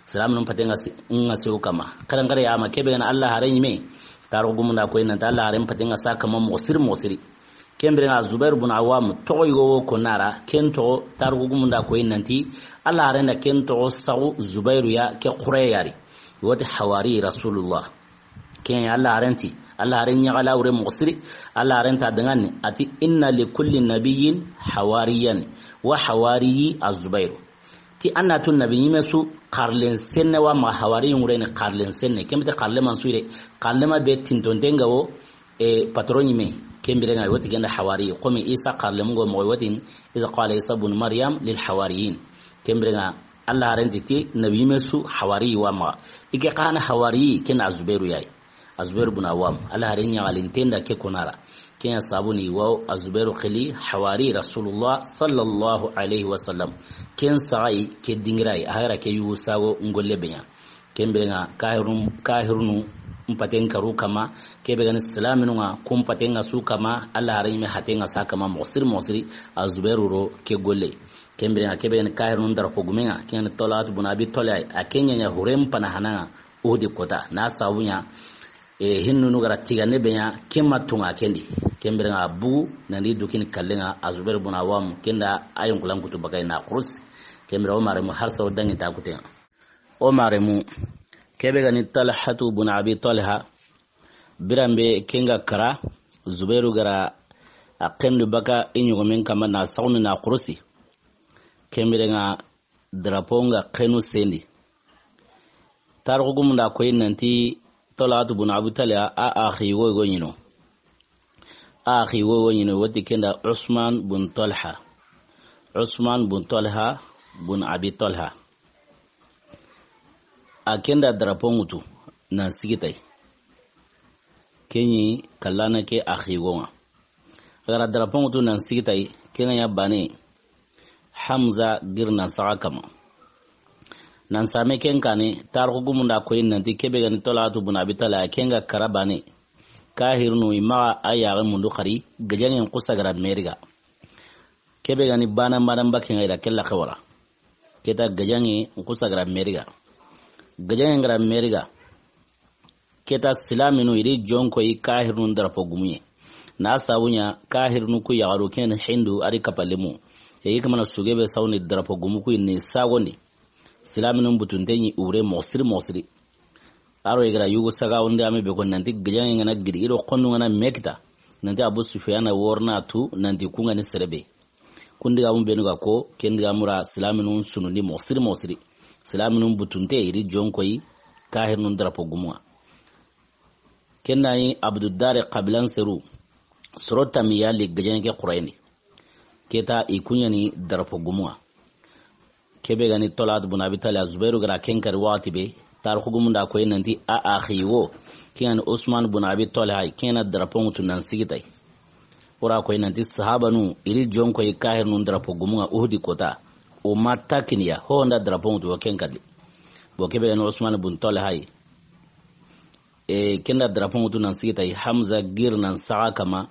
Silaminun paten ŋa si-, ŋa su kama. Xaran xare ya ma kebe ga na Allah haren ɲime. Tarixu gumun da koyi nanti Allah haren paten ŋa sa kama moxo siri moxo siri. Ken bire ŋa Zubairu bun Awam toxo yugo wo ko nara, ken toxo tarixu gumun da koyi nanti Allah haren da ken toxo saxu Zubairu ya ke xure yari. Woti hawari Rasulullah. Ken ya Allah haren ti, Allah haren ɲaxala wure moxo siri, Allah haren ta dangani, a ti, "Inna li kulli nabiyyin hawariyan, wa hawariyi az-Zubairu." Ti an na tu nabi ɲime su xarlen senne wa ma hawari ŋure ni xarlen senne. Ken bite xarle man su yi de, xarle ma be tintonten ga wo, e, patron ɲime. Ken bire ŋa woti genda hawari, komi Isa xarle mungo moxo wotin, "Iza qala Isa bun Maryam lil hawariyin." Ken bire ŋa Allah haren ti ti nabi ɲime su hawari wa maxa. I ke xa na hawari ken a Zubairu yayi. A Zubairu bun Awam. Allah haren ɲaxalinten da ke ko nara. Ken ya sabu ni wa a Zubairu xili hawari Rasulullah sallallahu alaihi wasallam. Ken saxayi ke dingira yi, a hara ke yugu sago ngolle be ɲa. Ken bire ŋa kahirun, kahirunu mpaten karu kama, ke be ga ni silaminu ŋa kun mpaten ŋa su kama, Allah hara ɲime haten ŋa sa kama, moxo siri moxo siri, a Zubairu ro ke golle. Ken bire ŋa ke be ga ni kahirunu darapo gume ŋa, ken ni Talhatu bun Abi Talha, a ken ɲa ɲa huren pana hana ŋa, Uhudi kota. Na sabu ɲa, e, hinnunu gara tigande be ɲa, ken ma tunga ken di. Ken bire ŋa bugu, nan di dukini kalle ŋa, a Zubairu bun Awam, ken da a yonkulan kutu bakay na kurus. Ken bire o maremu har sawo dangi ta kuten ŋa. O maremu, ke be ga ni Talhatu bun Abi Talha, biran be ken ga kara, Zubairu gara a xendu baka i ɲogomen kama na sawni na kurusi. Ken bire ŋa drapo ŋa xenu sendi. Tarixu gumun da koyi nanti Talhatu bun Abi Talha a, a axi wo go ɲino. A axi wo go ɲino, wati ken da Usman bun Talha. Usman bun Talha bun Abi Talha. A ken da drapo ŋutu nan sigi tay. Ken ɲi kallana ke a xigo ŋa. A gara drapo ŋutu nan sigi tay, ken ŋa ɲa bane. Hamza gir nan saxa kama. Nan same ken kane, tarixu gumun da koyi nanti ke be ga ni Talhatu bun Abi Talha, ken ga kara bane. Kahirunu i maxa a yaxe mundu xari, gajaŋen kusa gara meriga. Ke be ga ni bana madan bakke ŋa i da kella xewara. Keta gajaŋe nkusa gara meriga. Gajaŋe gara meriga. Keta silaminu i di jonko i kahirunu drapo gumuye. Na sabu ɲa kahirunu ku yaxaru ken Hindu a di kapalemu. E yi kamana suge be sawni drapo gumu ku ni sagondi. Silaminu butunte ɲi ure moxo siri moxo siri. A ro i gara yugu saga wonde ame be ko nanti gajaŋe ŋa na gidi, i do xonnu ŋa na mekita. Nanti Abu Sufyana worna tu, nanti ku ŋa ni serebe. Kun digamu benu ga ko, ken digamu ra silaminu sunundi moxo siri moxo siri. Silaminu butunte i di jonko i kahirinu drapo gumu ŋa. Ken na yi Abdu Dari xabilan seru, soro tamiya li gajaŋe ke xurayni. Keta i ku ɲa ni drapo gumu ŋa. Ke be ga ni Talhatu bun Abi Talha, Zubairu gara ken kari waxati be, tarixu gumun da koyi nanti a axi wo, ken ŋa ni Usman bun Abi Talha, ken na drapo ŋutu nan sigi tay. Wora koyi nanti sahabanu i di jonko i kahirinu drapo gumu ŋa Uhudi kota. O ma takiniya, ho nda drapo ŋutu wo ken kalli. Bo ke be ga ni Usman bun Talha, e, ken da drapo ŋutu nan sigi tay, Hamza gir nan saxa kama,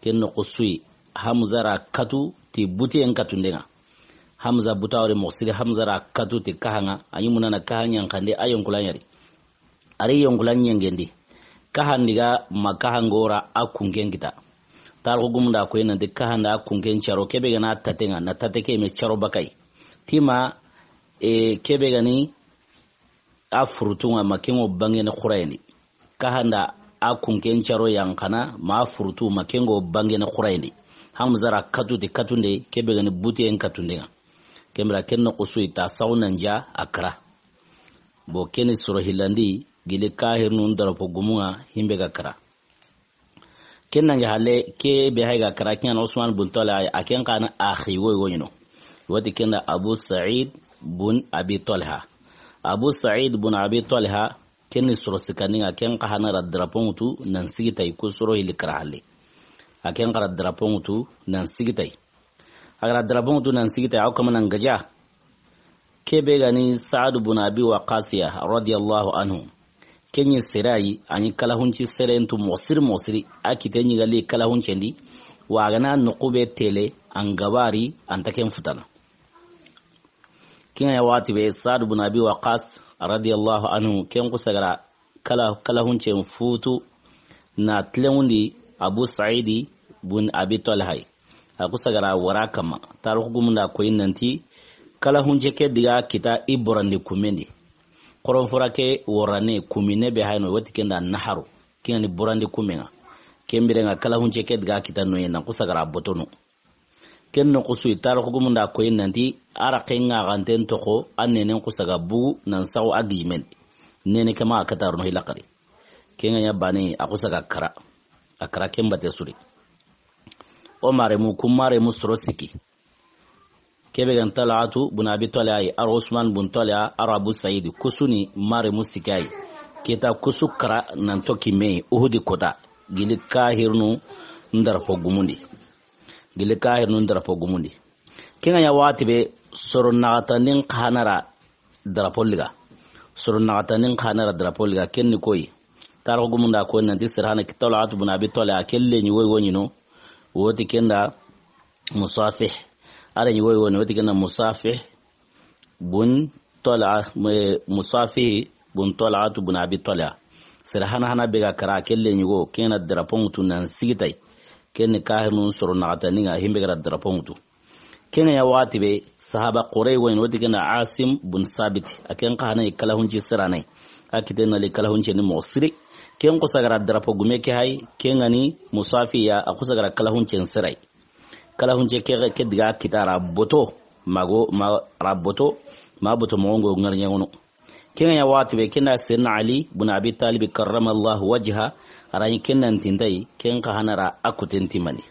ken noxo suyi, Hamza ra katu ti butiyen katunde ŋa. Hamza buta wori moxo siri, Hamza ra katu ti kaha ŋa, a ɲi munana kaha ɲanxande a yonkula ɲari. A ri yonkula ɲengendi. Kaha ndiga ma kaha ngora a kunken kita. Tarixu gumun da koyi nanti kaha nda a kunken caro, ke be ga na tate ŋa, na tate ke me caro bakay. Tima, e, ke be ga ni a furutu ŋa ma ken ŋo bangene xurayni. Kaha nda a kunken caro yanxana ma a furutu ma ken ŋo bangene xurayni. Hamza ra katu ti katunde, ke be ga ni butiyen katunde ŋa. Ken bira ken noxo suyi ta saw nan ja a kara. Bo ken ni soro hillandi, gili kahirinu drapo gumu ŋa himbe ga kara. Ken nange halle ke be hay ga kara ken ŋa na Usman bun Talha, a ken xa na axi wo go ɲino. Wati ken da Abu Sa'id bun Abi Talha. Abu Sa'id bun Abi Talha, ken ni soro sikandi ŋa, ken xa na ra drapo ŋutu nan sigi tay, ku soro hilli kara halle. A ken xa ra drapo ŋutu nan sigi tay. A gara drapo ŋutu nan sigi tay, a wo kama nan gaja. Ke be ga ni Sa'ad bun Abi Waqqas ya, radiyallahu anhu. Ken ɲi sere yi, a ɲi kalahunci sere ntu moxo siri moxo siri. A kite ɲi gali kalahuncendi. Wa a ga na noxu be tele, an gabari, an ta ken futana. Ken ŋa ya waxati be, Sa'ad bun Abi Waqqas, radiyallahu anhu, ken kusa gara kala, kalahuncen futu na tilenŋundi Abu Sa'idi bun Abi Talha yi. A kusa gara wara kama. Tarixu gumun da koyi nanti kalahunce ke diga kita i borandi kumendi. Xoron fora ke worane kumine be hayno wati ken da naharu. Ken ŋa ni borandi kumen ŋa. Ken bire ŋa kalahunce ke diga kita noye nan kusa gara botono. Ken noxo suyi tarixu gumun da koyi nanti a ra ken ŋa ganten toxo, a nenen kusa ga bugu nan saxu a gijimen. Nene ke ma a kataruno hilakari. Ken ŋa ɲa bane a kusa ga kara. A kara ken bate suri. O maremu, ku maremu soro siki. Ke be ga ni Talhatu bun Abi Talha yi, a ro Usman bun Talha, a ro Abu Sa'idi, ku su ni maremu siki yi. Kita ku su kara nan toki me Uhudi kota. Gili kahirinu n darapo gumundi. Gilli kahirinu n darapo gumundi. Ken ga ɲa waxati be, soro naxatandin xa na ra darapo liga. Soro naxatandin xa na ra darapo liga, ken ni koyi. Tarixu gumun da koyi nanti sere hana Talhatu bun Abi Talha, a ke leɲi woyi woɲi no. Woti ken da Musafih. A leɲi woyi woyi no, woti ken da Musafih bun Talha, eh, Musafih bun Talhatu bun Abi Talha. Sere hana hana be ga kara, a ke leɲi go, ken na darapo ŋutu nan sigi tay. Ken ni kahirinu soro naxatandin ŋa, himbe ga ra darapo ŋutu. Ken ga ɲa waxati be, sahaba xore woyi no, woti ken da Asim bun Sabit. A ken xa hana i kalahunci sirana yi. A kite na li kalahunce ni moxo siri. Ken xusa ga ra darapo gume ke hay, ken ga ni Musafiya, a xusa ga ra kalahunce n sira yi. Kalahunce ke, ke diga kita ra boto, mago, ma ra boto, ma boto moxo ŋo ŋari ɲaŋono. Ken ga ɲa waxati be, ken da Seydina Ali bun Abi Talib karramallahu wajha, a ra ɲi ken nan tinta yi, ken xa hana ra a kuten timani.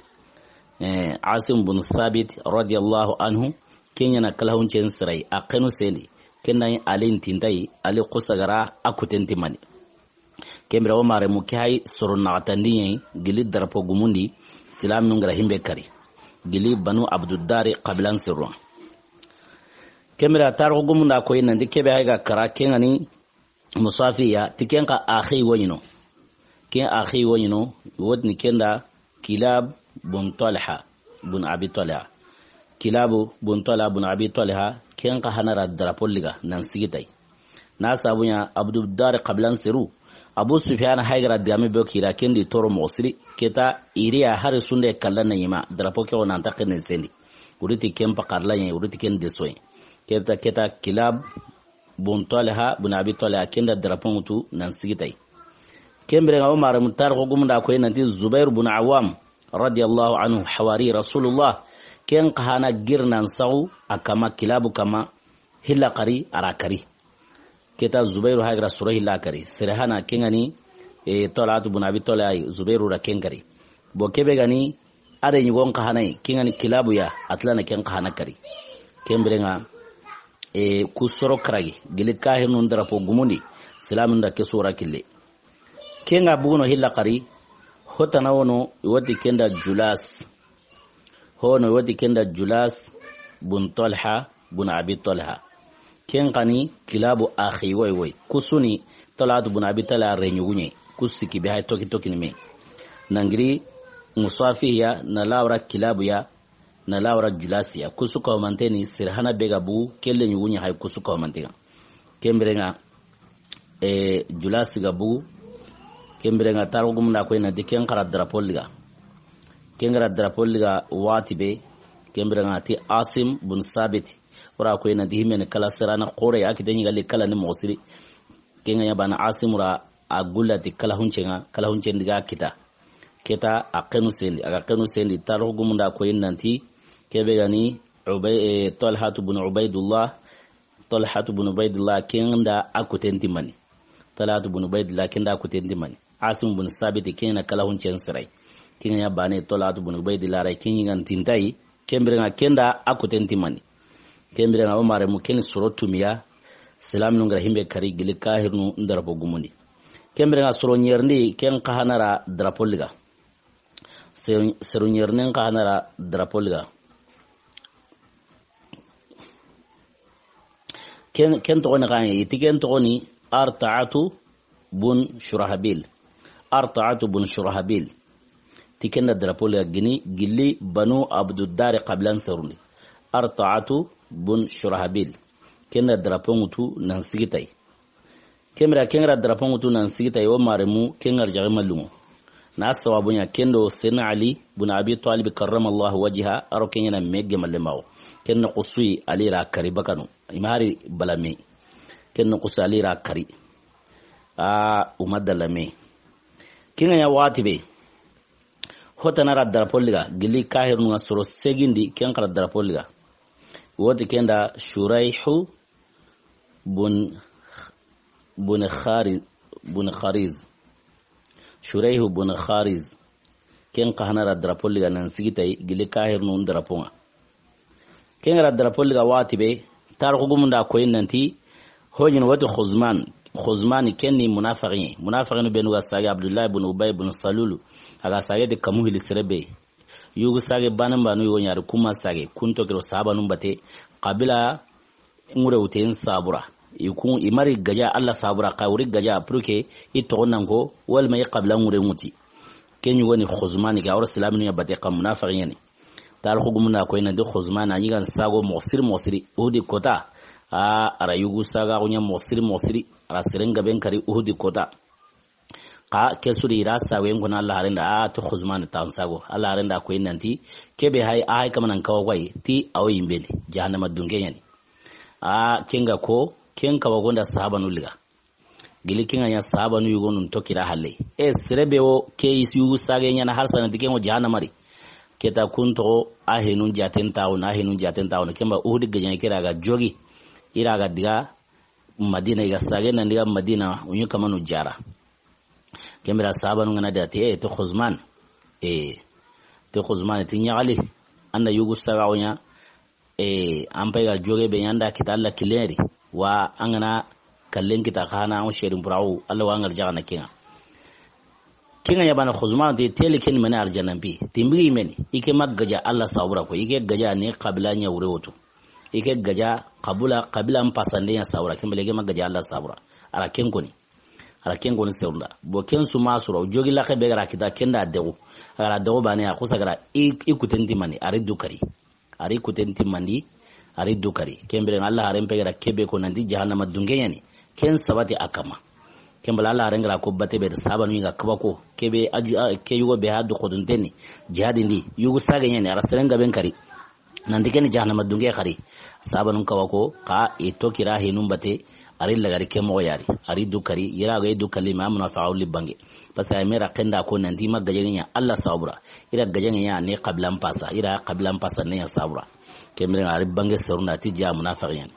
Eh, Asim bun Sabit radiyallahu anhu, ken ɲa na kalahunce n sira yi, a xenu sendi, ken da Ali n tinta yi, Ali xusa ga ra a kuten timani. Ken bire o maremu ke hay soro naxatandi ɲa yi, gilli darapo gumundi, silaminu n ga ra himbe kari. Gilli Banu Abduddari xabilan sirru. Ken bire tarixu gumun da koyi nanti kebe hay ga kara, ken ga ni Musafiya, ti ken xa axi woɲi no. Ken axi woɲi no, woti ni ken da Kilab bun Talha bun Abi Talha. Kilabu bun Talha bun Abi Talha, ken xa hana ra darapo liga nan sigi tay. Na sabu ɲa Abduddari xabilan seru, Abu Sufyan hay ga ra digame be kira, ken di toro moxo siri. Keta iriya hari sunde kalla na ɲima, darapo ke o nan ta xenin sendi. Wuriti ken pakarla ɲa, wuriti ken desoy. Keta, keta Kilab bun Talha bun Abi Talha, ken da darapo ŋutu nan sigi tay. Ken bire ŋa o maremu tarixu gumun da koyi nanti Zubair bun Awam radiyallahu anhu, hawari Rasulullah, ken xa hana giri nan saxu a kama, Kilabu kama, hilla xari, a ra kari. Keta Zubairu hay ga ra soro hilla kari. Sere hana ken ga ni, e, Talhatu bun Abi Talha, Zubairu ra ken kari. Bo kebe ga ni, a leɲi go n xa hana yi, ken ga ni Kilabu ya, a tila na ken xa hana kari. Ken bire ŋa, e, ku soro karagi, gilli kahirinu n darapo gumundi, silaminu n da ke sora kille. Ken ga bugu no hilla xari, hotana wono, woti ken da Julas. Hono woti ken da Julas bun Talha bun Abi Talha. Ken xa ni Kilabu axi woyi woyi. Ku su ni Talhatu bun Abi Talha reɲugu ɲa yi. Ku siki be hay toki toki ni me. Nan giri Musafiya, na lawara Kilabu ya, na lawara Julasi ya. Ku su ka ho manteni, sere hana be ga bugu, ke leɲugu ɲa hay ku su ka ho manten ŋa. Ken bire ŋa, e, Julasi ga bugu. Ken bire ŋa tarixu gumun da koyi nanti ken xa ra darapo liga. Ken ga ra darapo liga waxati be, ken bire ŋa ti Asim bun Sabit. O ra koyi nanti himbe ni kala sirana xore, a kite ɲi ga li kala ni moxo siri. Ken ga ɲa bana Asim ra a gulla ti kalahunce ŋa, kalahunce n diga kita. Keta a xenu sendi, a ga xenu sendi, tarixu gumun da koyi nanti kebe ga ni Ubay-, e, Talhatu bun Ubaidullah, Talhatu bun Ubaidillah, ken da a kuten timani. Talhatu bun Ubaidillah, ken da a kuten timani. Asim bun Sabit, ken na kalahunce n sira yi. Ken ga ɲa bane Talhatu bun Ubaidillah ra yi, ken ɲi ga n tinta yi. Ken bire ŋa ken da a kuten timani. Ken bire ŋa o maremu ken soro tumiya. Silaminu n ga ra himbe kari gilli kahirinu n darapo gumundi. Ken bire ŋa soro ɲerindi, ken xa hana ra darapo liga. Seru, seru ɲerinin xa hana ra darapo liga. Ken, ken toxo ni xa yi, i ti ken toxo ni Artaatu bun Shurahabil. Artaatu bun Shurahabil. Ti ken da darapo liga gini gilli Banu Abduddari xabilan serundi. Artaatu bun Shurahabil. Ken da darapo ŋutu nan sigi tay. Ken bire ken ga ra darapo ŋutu nan sigi tay, o maremu ken ga ra jaxe malluŋo. Na sababu ɲa ken do Seydina Ali bun Abi Talib karramallahu wajha, a ro ken ɲa na me gemalle maxo. Ken na xusu yi Ali ra kari bakanu. I ma hari bala me. Ken na xusu Ali ra kari. A, u ma dalla me. Ken ga ɲa waxati be, hotana ra darapo liga, gilli kahirinu ŋa soro segindi, ken xa ra darapo liga. Woti ken da Shuraihu bun, bun Khari-, bun Khariz. Shuraihu bun Khariz. Ken xa hana ra darapo liga nan sigi tay, gilli kahirinu n darapo ŋa. Ken ga ra darapo liga waxati be, tarixu gumun da koyi nanti, hoɲin woti Xuzman, Xuzmani ken ni munafaxin ye. Munafaxinu benu ga sage Abdullahi bun Ubay bun Salulu. A ga sage de kamu hili sere be. Yugu sage banan banu yogo ɲari kuma sage. Kunto kiro sahabanu bate. Xabila ŋure wuten sabura. I kun, i mari gaja Allah sabura, xa wuri gaja pour que i toxo nan ko, walma i xabila ŋure ŋuti. Ken ɲugo ni Xuzmani ke, a wori silaminu ya bate xa munafaxin ya ni. Tarixu gumu na koyi nanti Xuzmani, a ɲi gan sago moxo siri moxo siri. Uhudi kota, a, a ra yugu saga xuɲa moxo siri moxo siri. A ra seren gaben kari Uhudi kota. Xa ke su di i ra sago yen kono Allah harenda, a ti Xuzmani tan sago. Allah harenda koyi nanti, kebe hay, a hay kamanan kawa koyi, ti awo yimbeni, jahannama dunke ya ni. A, ken ga ko, ken kawa gonda sahabanu liga. Gili ken ga ɲa sahabanu yugonun to kira halle. E, sere be wo, ke isi yugu sage ɲa na har sana di ken wo jahannama ri. Keta kun toxo, a henun jaten taxu na, a henun jaten taxu na. Ken ba Uhudi gajan kira ga jogi. I ra ga diga Madina, i ga sage nan diga Madina, u ɲi kamanu jara. Ken bira sahabanu ŋa na da ti, e, ti Xuzman. E, ti Xuzman, ti ɲaxali. An na yugu saga wo ɲa. E, an pay ga joge be ɲa an da kita Allah kilen ri. Wa an ga na kallen kita xa na an serin purawu, Allah wa an ga arjaxana ken ŋa. Ken ŋa ya bana Xuzman ti teli ken mani arjanan pi. Timbigi meni, i ke ma gaja Allah sabura ko, i ke gaja ni xabila ɲa wure wutu. I ke gaja xabula, xabila n pasande ɲa sabura, ken bele i ke ma gaja Allah sabura. A ra ken koni. A ra ken koni serunda. Bo ken su ma sura, jogi laxe be ga ra kita ken da degu. A ga ra degu bane ya, xusa ga ra i, i kuten ti mani, a ri du kari. A ri kuten ti mandi, a ri du kari. Ken bire Allah haren pegera kebe ko nanti jahannama dunke ya ni. Ken sabati a kama. Ken bala Allah haren ga ra ko bate be sahabanu ga kaba ko. Kebe aju, a, ke yugo be ha du xodun teni. Jihadin di, yugu sage ya ni, a ra seren gaben kari. Nanti ken jahannama dunke xari. Sahabanun kawa ko, xa i to kira hinun bate, a ri lagari ke moxo ya ri. A ri du kari, i ra ga i du kalima, munafaxa wuli bange. Parce que a me ra ken da ko nanti ma gajaŋe ɲa Allah sabura. I ra gajaŋe ɲa ni xabilan pasa, i ra xabilan pasa ne ya sabura. Ken bire a ri bange serunda ti ja munafaxin ya ni.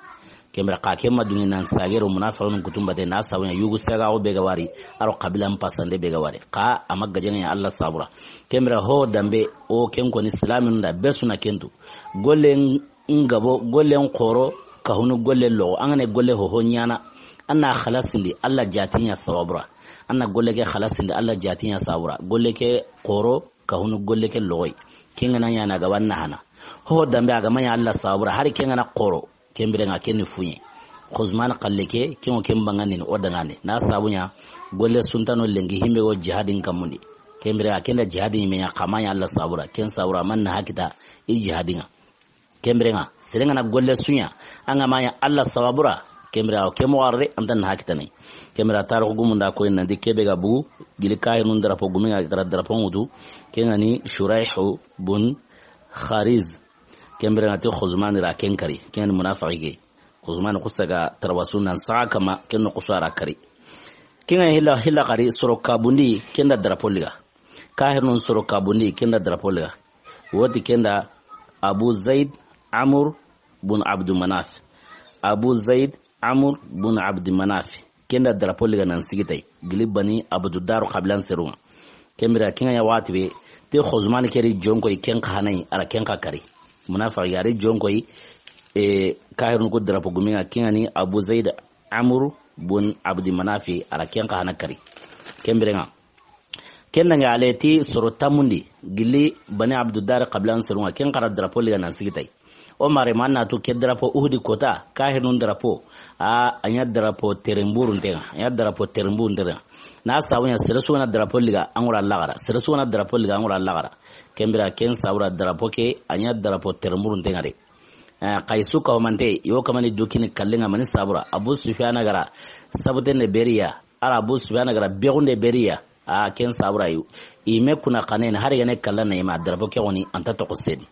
Ken bire xa ke ma dungi nan sagero munafaxinun kutumbate na sabu ɲa yugu saga o be ga wari, a ro xabilan pasande be ga wari. Xa a ma gajaŋe ɲa Allah sabura. Ken bire ho dambe o ken koni silamin da be suna kentu. Golle n gabo, golle n xoro, kahunu golle loxo. An ga ne golle ho ho ɲana. An na xalasindi Allah jatiɲa sabura. An na golle ke xalasindi Allah jatiɲa sabura. Golle ke xoro, kahunu golle ke loxoy. Ken ga na ɲana gaba na hana. Ho dambe a ga ma ɲa Allah sabura. Hari ken ga na xoro. Ken bire ŋa ken ni fuɲe. Xuzman xalle ke, ken ŋo ken bangandini o dangane. Na sabu ɲa, golle suntano lenki himbe go jihadin kamundi. Ken bire ŋa ken da jihadin me ɲa xa ma ɲa Allah sabura. Ken sabura man na hakita i jihadin ŋa. Ken bire ŋa, sere ŋa na golle su ɲa, an ga ma ɲa Allah sabura. Ken bire ŋa, ke moxo arre, an ta na hakita ne. Ken bire tarixu gumun da koyi nanti kebe ga bugu, gili kahinun drapo gumi ŋa ga ra drapo ŋutu. Ken ŋa ni Shuraihu bun Khariz. Ken bire ŋa ti Xuzmani ra ken kari, ken ni munafaxi ke. Xuzmani xusa ga tarawasu nan saxa kama, ken no xusa ra kari. Ken ŋa hilla, hilla kari soro kabundi, ken da drapo liga. Kahirun soro kabundi, ken da drapo liga. Woti ken da Abu Zaid Amr bun Abdu Manaf. Abu Zaid Amr bun Abdi Manaf. Ken da drapo liga nan sigi tay. Gili Bani Abdu Daru xabilan seru ŋa. Ken bire ken ŋa ya wati be. Te Xuzmani ke ri jonkoy ken xa hanayi, a ra ken xa kari. Munafaxi a ri jonkoy, e, kahirun ko drapo gumi ŋa ken ŋa ni Abu Zaid Amr bun Abdi Manafi, a ra ken xa hana kari. Ken bire ŋa. Ken da ŋa ale ti soro tamundi, gili Bani Abdu Dar xabilan seru ŋa, ken xa ra drapo liga nan sigi tay. O mare man na tu ke drapo Uhudi kota, kahirun drapo, a, a ɲa drapo teremburun te ŋa, a ɲa drapo teremburun te ŋa. Na sabu ɲa sere su ga na drapo liga, an ŋa ra laxara, sere su ga na drapo liga, an ŋa ra laxara. Ken bire ken sabura drapo ke, a ɲa drapo teremburun te ŋa de. Eh, xa i su ka homante, yo kamani dukini kallen ŋa mani sabura. Abu Sufyana ga ra, sabuten de beriya, a ra Abu Sufyana ga ra, begunde beriya. A ken sabura yu. I me kuna xanen, hari gane kalla na i ma drapo ke woni, an ta toxo sedi.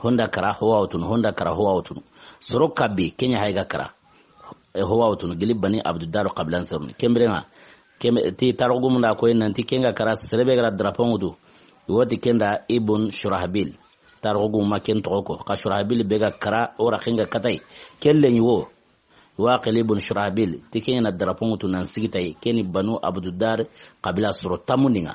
Honda kara, ho wa wutunu, honda kara, ho wa wutunu. Soro kabi, ken ɲa hay ga kara. E, ho wa wutunu, gili Bani Abdu Daru xabilan seruni. Ken bire ŋa, ken be, ti tarixu gumun da koyi nanti ken ga kara, sere be ga ra drapo ŋutu. Woti ken da Ibn Shurahbil. Tarixu gumu ma ken toxo ko. Xa Shurahbil be ga kara, o ra ken ga katay. Ken le ɲi wo. Waqil ibn Shurahbil, ti ken ɲa na drapo ŋutu nan sigi tay, ken ni Banu Abdu Dar, xabila soro tamundi ŋa.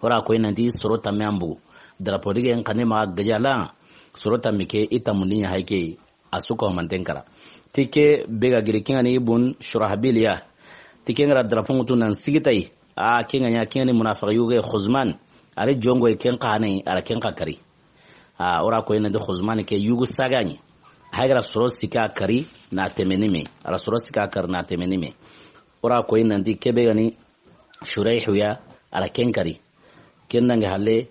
O ra koyi nanti soro tamme an bugu. Drapo dige n xane maxa gajala, soro tamme ke i tamundi ɲa hay ke, a su ka homanten kara. Ti ke be ga giri ken ŋa ni Ibn Shurahbil ya. Ti ken ga ra drapeau ŋutu nan sigi tay. A ken ga ɲa ken ni munafiqi yugo Xuzman. A ri jongo ken xa ne, a ra ken xa kari. A o ra ko yi nanti Xuzman ke yugu saga ɲi. Hay ga ra soro sika kari na temeni me. A ra soro sika kari na temeni me. O ra ko yi nanti kebe ga ni Shuraihu ya, a ra ken kari. Ken dange halle,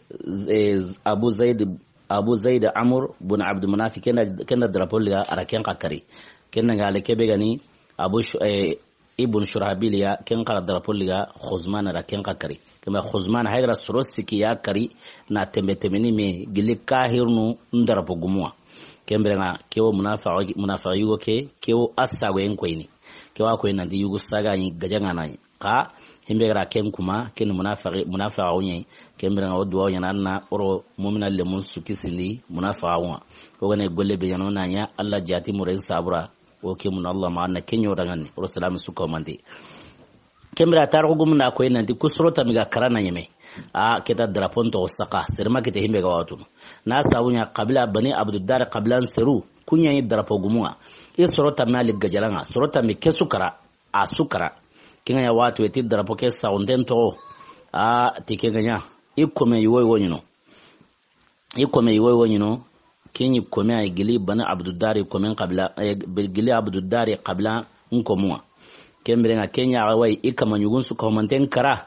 eh, Abu Zaid, Abu Zaid Amr bun Abd Manaf, ken da, ken da drapeau liga, a ra ken xa kari. Ken dange halle kebe ga ni Abu Shu-, eh, Ibn Shurahbil ya, ken xa ra drapeau liga, Xuzman a ra ken xa kari. Ken ba Xuzman hay ga ra soro siki ya kari, na tembe temeni me, gili kahirnu n drapeau gumu ŋa. Ken bire ŋa, ke wo munafiqi, munafiqi yugo ke, ke wo a sago en koyini. Ke wa koyi nanti yugu saga ɲi, gajaŋa na ɲi. Xa, himbe ga ra ken kuma, ken munafiqi, munafiqi ɲi. Ken bire ŋa o duwa ɲa na, na o ro mumina lemun su kisindi, munafiqi ŋa. O ga ne golle be ɲa no na ɲa, Alla jati muren sabura. O ke mun Alla ma na ken ɲo dangani, o ro salami su ko mandi. Ken bire tarixu gumu na koyi nanti ku soro tammi ga kara na ɲeme. A ke ta drapeau n toxo saxa, sere ma kite himbe ga watu. Na sabu ɲa qabila Bani Abdul Dar qabilan seru, ku ɲa yi drapeau gumu ŋa. I soro tammi ali gajara ŋa, soro tammi ke su kara, a su kara. Ken ga ɲa watu ti drapeau ke saxunten toxo. A ti ken ga ɲa. I kome yugo yugo ɲi no. I kome yugo yugo ɲi no, ken ɲi kome ay gili Bani Abdul Dari komen qabila, eh, gili Abdul Dari qabila n komu ŋa. Ken bire ŋa ken ɲa ga wa yi i kama ɲugun su komanten kara.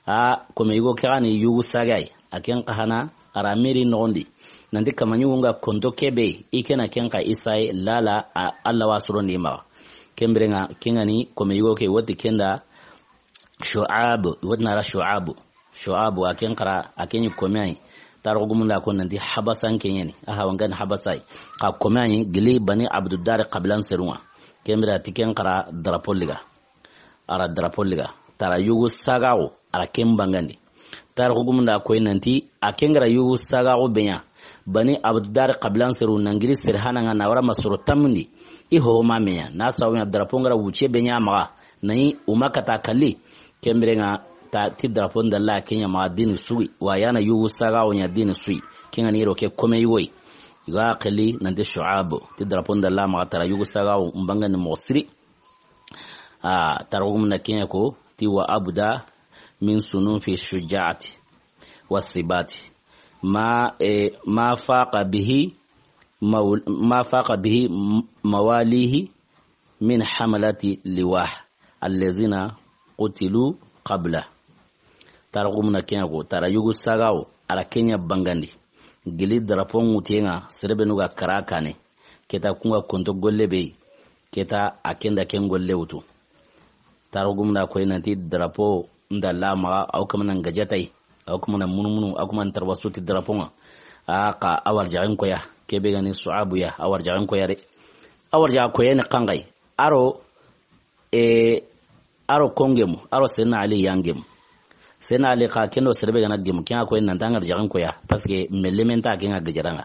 A kome yugo ke ga ni yugu saga yi. A ken xa hana a ra miri noxondi. Nanti kama ɲugun ga konto kebe, i ke na ken xa Isa yi lala, a, Alla wa soro ndi maxa. Ken bire ŋa ken ga ni kome yugo ke woti ken da Shu'abu, woti na ra Shu'abu. Shu'abu, a ken xa ra, a ken ɲi kome ay. Tarixu gumu nda ko nanti Habasan ke ɲeni. A hawan gani Habasa yi. Xa kome ay, gili Bani Abdul Dar qabilan seru ŋa. Ken bire a ti ken xa ra drapeau liga. A ra drapeau liga. Tara yugu sagaxu, a ra ken bangandi. Tarixu gumu nda koyi nanti, a ken ga ra yugu sagaxu be ɲa. Bani Abdul Dar qabilan seru nangiri sere hana ŋa na wara ma soro tamundi. I ho ma me ɲa. Na sawu ɲa drapeau n ga ra wuce be ɲa maxa. Na yi uma kata kalli. Ken bire ŋa ta ti drapeau n dalla ke ɲa maxa dini sugi. Wa ya na yugu sagaxu ɲa dini sugi. Ken ga ni ro ke kome yugo yi. I ga xeli nanti Shu'abu. Ti drapeau n dalla maxa tara yugu sagaxu n bangandi moxo siri. A, tarixu gumu na ken ɲa ko, ti wa abda min sunufi shujaati wa sibaati. Ma, eh, ma faqa bihi maw-, ma faqa bihi m-, mawalihi min hamalati liwah, allazina qutilu qabla. Tarixu gumu na ken ɲa ko, tara yugu sagaxu, a ra ken ɲa bangandi. Gili drapeau ŋutu ŋa, sere be nu ga kara kane. Ke ta ku ŋa konto golle be yi. Ke ta a ken da ken golle wutu. Tarixu gumu nda koyi nanti drapeau n dalla maxa, a wa kamana n gajata yi. A wa kamana munumunu, a wa kamana tarwasu ti drapeau ŋa. A xa a warjaxen koya, kebe ga ni Su'abu ya, a warjaxen koya de. A warjaxa koye ni xanxayi. A ro, e, a ro kongemu, a ro Senna Ali yangemu. Senna Ali xa ken do sere be ga na gemu, ken a koyi nanti a ŋa warjaxen koya, parce que melle men ta ken ŋa gajara ŋa.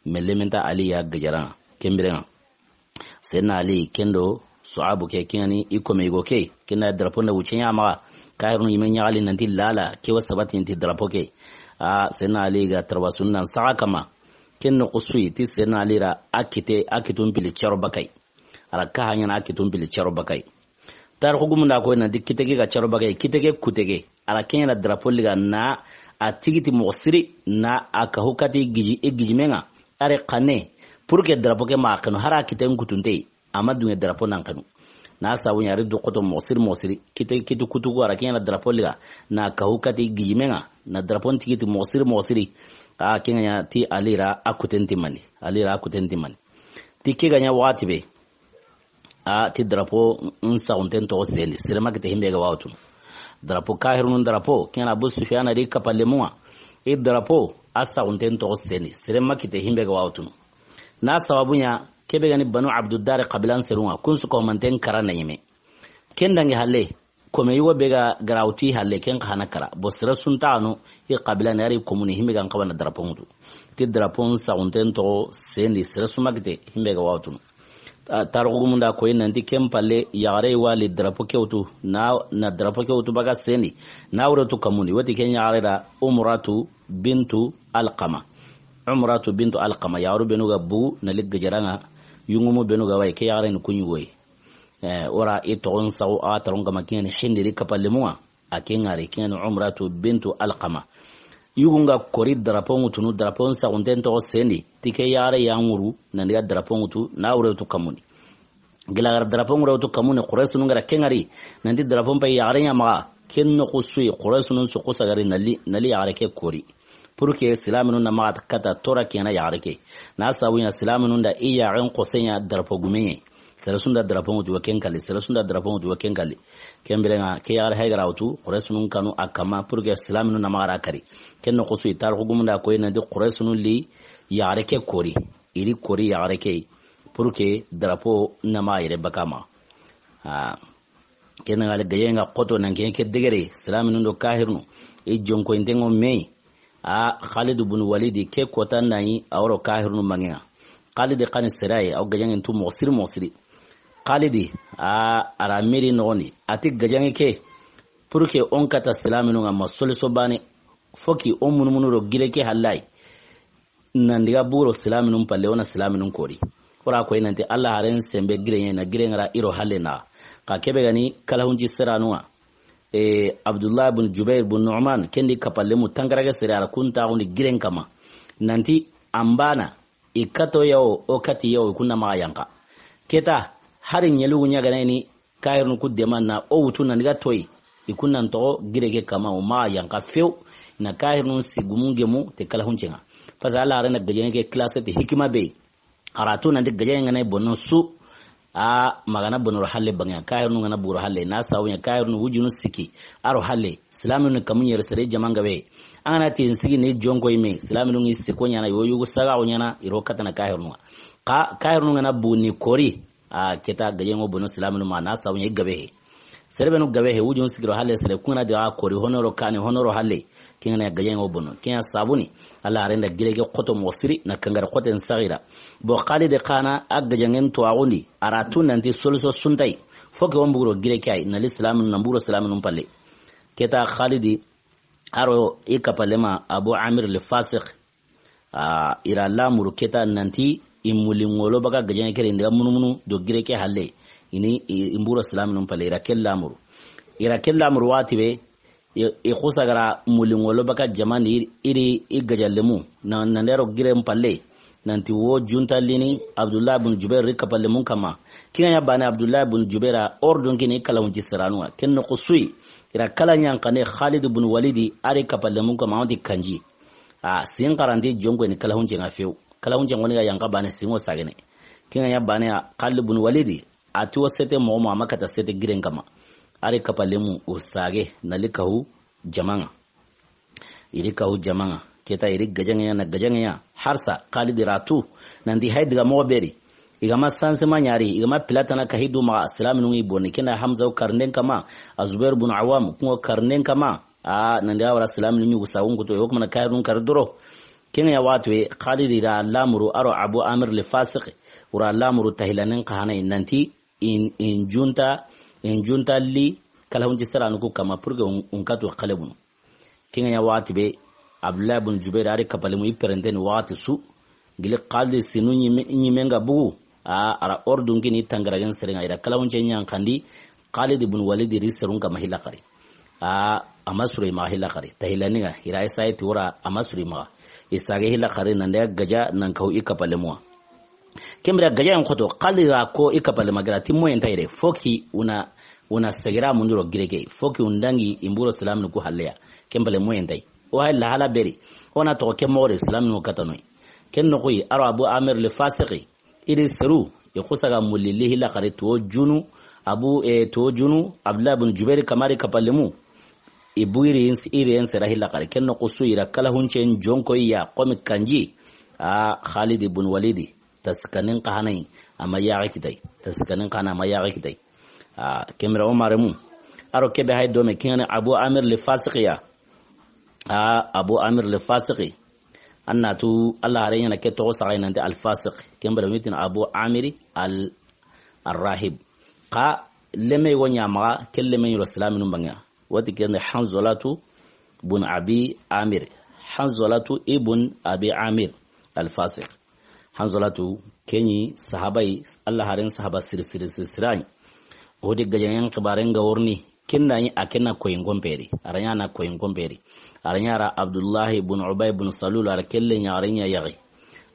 Melle men ta Ali ya gajara ŋa. Ken bire ŋa. Senna Ali, ken do Su'abu ke, ken ga ni i kome yugo ke, ken da drapeau nda wuce ɲa maxa, kahirunu yime ɲaxali nanti lala, ke wa sabati nti drapeau ke. A, Senna Ali ga tarwasu nan saxa kama, ken noxu su yi, ti Senna Ali ra a kite, a kitun pili caro bakay. A ra ka haɲana a kitun pili caro bakay. Tarixu gumu nda koyi nanti kite ke ga caro bakay, kite ke kute ke. A ra ken ɲa na drapeau liga na a tigi ti moxo siri na a kahu kati giji, i gijime ŋa. A ri xanne, pour que drapeau ke maxa xenu, hari a kiten kutunte yi, a ma duŋe drapeau nan xenu. Na sabu ɲa ri du xoto moxo siri, moxo siri. Kite, kite kutuku a ra ken ɲa na drapeau liga na a kahu kati gijime ŋa. Na drapeau n tigi ti moxo siri, moxo siri. A ken ga ɲa ti Ali ra a kuten ti mani. Ali ra a kuten ti mani. Ti ke ga ɲa waxati be. A ti drapeau n saxunten toxo sendi, sere ma kite himbe ga wawtunu. Drapeau kahirunun drapeau, ken Abu Sufyan ri kapalemu ŋa. I drapeau a saxunten toxo sendi, sere ma kite himbe ga wawtunu. Na sababu ɲa, kebe ga ni Banu Abdul Dar qabilan seru ŋa, kun su ko manten kara na yime. Ken dangi halle, kome yugo be ga garawti halle ken xa hana kara. Bo sere su ntaxanu, i qabila ni a ri komuni himbe ga n xawa na drapeau ŋutu. Ti drapeau n saxunten toxo sendi, sere su ma kite himbe ga wawtunu. Ta-, tarixu gumu nda koyi nanti ken palle yaxare wali drapeau ke wutu, na, na drapeau ke wutu baga sendi. Na wure tu kamundi, woti ken yaxare da Umratu bintu Alqama. Umratu bintu Alqama, yaxaru benu ga bugu, na li gajara ŋa, yungumu benu ga wayi, ke yaxare ni kuɲugoyi. Eh, o ra i toxon saxu a taron kama, ken ŋa ni Hindiri kapalemun ŋa. A ken ŋa ri, ken ŋa ni Umratu bintu Alqama. Yugun ga kori drapeau ŋutunu, drapeau n saxunten toxo sendi, ti ke yaxare ya ŋuru, nan diga drapeau ŋutu, na wure wutu kamuni. Gila gara drapeau ŋure wutu kamuni, Quraysinun ga ra ken ŋa ri, nanti drapeau n pay yaxare ɲa maxa, ken noxu su yi, Quraysinun su xusa ga ri na li, na li yaxare ke kori. Pour que silaminun na maxa kata tora ken ŋa na yaxare ke. Na sabu ɲa silaminun da i yaxen xosen ɲa drapeau gume ɲa. Sere su nda drapeau ŋutu wa ken kali, sere su nda drapeau ŋutu wa ken kali. Ken biren ŋa, ke yaxare hay ga ra wutu, Quraysinun kanu a kama, pour que silaminun na maxa ra kari. Ken noxu su yi, tarixu gumun da koyi nanti Quraysinun li yaxare ke kori. I ri kori yaxare ke, pour que drapeau na maxa yere baka maxa. Ah. Ken ŋa le gajen ŋa xoto nan ke, ke degere, silaminun do kahirunu, i jonkoyinten ŋo me yi. A Xalid bun Walidi ke kota na yi, a woro kahirunu mangen ŋa. Xalidi xa ni sere yi, a wo gajen ŋa ntu moxo siri, moxo siri. Xalidi, a, a ra miri noxondi, a ti gajen ŋa ke, pour que o n kata silaminun ŋa ma solution bane, fo ki o munumunu ro gire ke halayi. Nan diga buro silaminun palle, o na silaminun kori. O ra koyi nanti Alla haren senbe gire ɲa, na gire ŋa ra i ro halle na. Xa kebe ga ni kalahunci siranun ŋa. E, Abdullah bun Jubair bun Nu'man, ken di kapalemu tankarage sere, a ra kun taxundi giren kama. Nanti an bana, i kato ya wo, o kati ya wo, i kun na maxa yanqa. Keta, hari ɲelugu ɲa ga na ni, kahirunu ku demanna o wutu nan diga toyi. I kun nan toxo gire ke kama, o maxa yanqa few. Na kahirunu sigumun gemu te kalahuncen ŋa. Parce que Alla haren na gajen ke classe ti hikima be. A ra tu nanti gajen ŋa na bono su. A ma ga na bono ro halle bangen ŋa, kahirunu ga na buro halle. Na sabu ɲa kahirunu wujunu siki. A ro halle. Silaminun kamu ɲere sere jaman gabe. An ga na ti n sigi ni jonkoyi me. Silaminun ŋi siko ɲaana, yo yugu saga o ɲaana, i ro katana kahirunu ŋa. Ka, kahirunu ga na bu ni kori. A keta gajen ŋo bono silaminu ma, na sabu ɲa i gabe he. Sere benu gabe he, wujun sigiro halle sere, kun ga na diga kori honoro kani, honoro halle. Ken ŋa na gajen ŋo bono. Ken ya sabuni, Alla haren da gire ke xoto moxo siri, na kangare xoten saxira. Bo Xalidi xa na a gajen ŋen to axundi, a ra tu nanti solution su nta yi. Fo ke wo n buguro gire ke yi, na li silaminu, na buro silaminu palle. Keta Xalidi, a ro i kapalema Abu Amir le Fasiq. A, i ra lamuru keta nanti i muli ŋolo baka gajen ŋa kere, i n diga munumunu do gire ke halle. I ni, i, i n buro silaminun palle, i ra ke lamuru. I ra ke lamuru waxati be, i, i xusa ga ra muli ŋolo baka jamandi, i ri, i ri i gajalemu. Na, na ndero gire n palle. Nanti wo junta lini Abdullah bun Jubair ri kapalemun kama. Ken ŋa ɲa bane Abdullah bun Jubair a ordun kini kalahunci siranun ŋa. Ken noxu su yi. I ra kala ɲanqane Xalid bun Walidi a ri kapalemun kama, a wo nti kanji. A, sin xaranti jonko ni kalahuncen ŋa few. Kalahuncen ŋo ni ga yanqa bane, sin ŋo sagene. Ken ŋa ɲa bane ya Xalid bun Walidi, a ti wo sete moxo moxo, a ma kata sete giren kama. A ri kapalemu o sage, na li kahu jaman ŋa. I ri kahu jaman ŋa. Keta i ri gajen ŋa ya, na gajen ŋa ya. Harsa, Xalidi ra tu. Nanti hay diga moxo beri. I ga ma sansema ɲa ri, i ga ma pilatana kahi du maxa, silaminun ŋi boni. Ken da Hamza wo karinden kama, a Zubair bun Awam, kun ŋo karinden kama. A, nan diga wara silaminu ɲugu sagun kuto, yo kuma na kahirun kari doro. Ken ŋa ya waxati be, Xalidi ra lamuru, a ro Abu Amir le Fasiq, wura lamuru tahilanen xa hanayi, nanti in, in junta, in junta li, kalahunci siranu ku kama, pour que un, un katu xalebunu. Ken ŋa ya waxati be, Abdullah bun Jubair a ri kapalemu i perenteni waxati su, gili Xalidi sinu ɲime, ɲimen ga bugu, A, a ra ordun kini tangaragen seren ŋa, i ra kalawunce ɲanqandi, Xalid ibn Walid ri serun kama hilla xari. A, a ma suri maxa hilla xari. Tahilani ŋa, i ra esaye ti wora, a ma suri maxa. I sage hilla xari, nan da gaja, nan kahu i kapalemuwa. Kembira gaja yan xoto, Xalid ra ko i kapalema gira, ti moyen tayre, foki una, una segira munduro gireke, foki undangi imburo silaminu ku halleya. Kembale moyen tay. O hay lahala beri. O na toxo ke moxo de silaminu katanoy. Ken noxuyi, a ro Abu Amir le Fasiqi. I ri seru, i xusa ga mulli li hilla xari to junu, Abu, e, to junu, Abdullah bin Jubair kamari kapalemu. I bu iri ins-, iri en sera hilla xari. Ken noxu su i ra kala huncen jonkoyi ya, komi kanji. A, Khalid ibn Walidi, tasikanin xahanayi, a ma yaxe kitay. Tasikanin xahana, a ma yaxe kitay. A, kemira o maremu. A ro kebe hay dome, kingani Abu Amir le Fasiqiya. A, Abu Amir le Fasiqi. An na tu, Allah hare ɲana ke toxo saxay nanti Al Fasiq. Kembere mitin Abu Amiri Al, Al Rahib. Xa leme wo ɲa maxa, ke leme ɲiro silaminu bange. Wati kende Hanzolatu bun Abi Amir. Hanzolatu ibn Abi Amir Al Fasiq. Hanzolatu keɲi sahabai, Allah haren sahaba siri, siri, siri, sirani. Uhudi gajaŋen xibaaren ga worini, ken da ɲi a ken na koyin konpe ri. A ra ɲa na koyin konpe ri. A ra ɲa ra Abdullahi bun Ubay bun Salul, a ra kelle ɲa, a ra ɲa yaxi.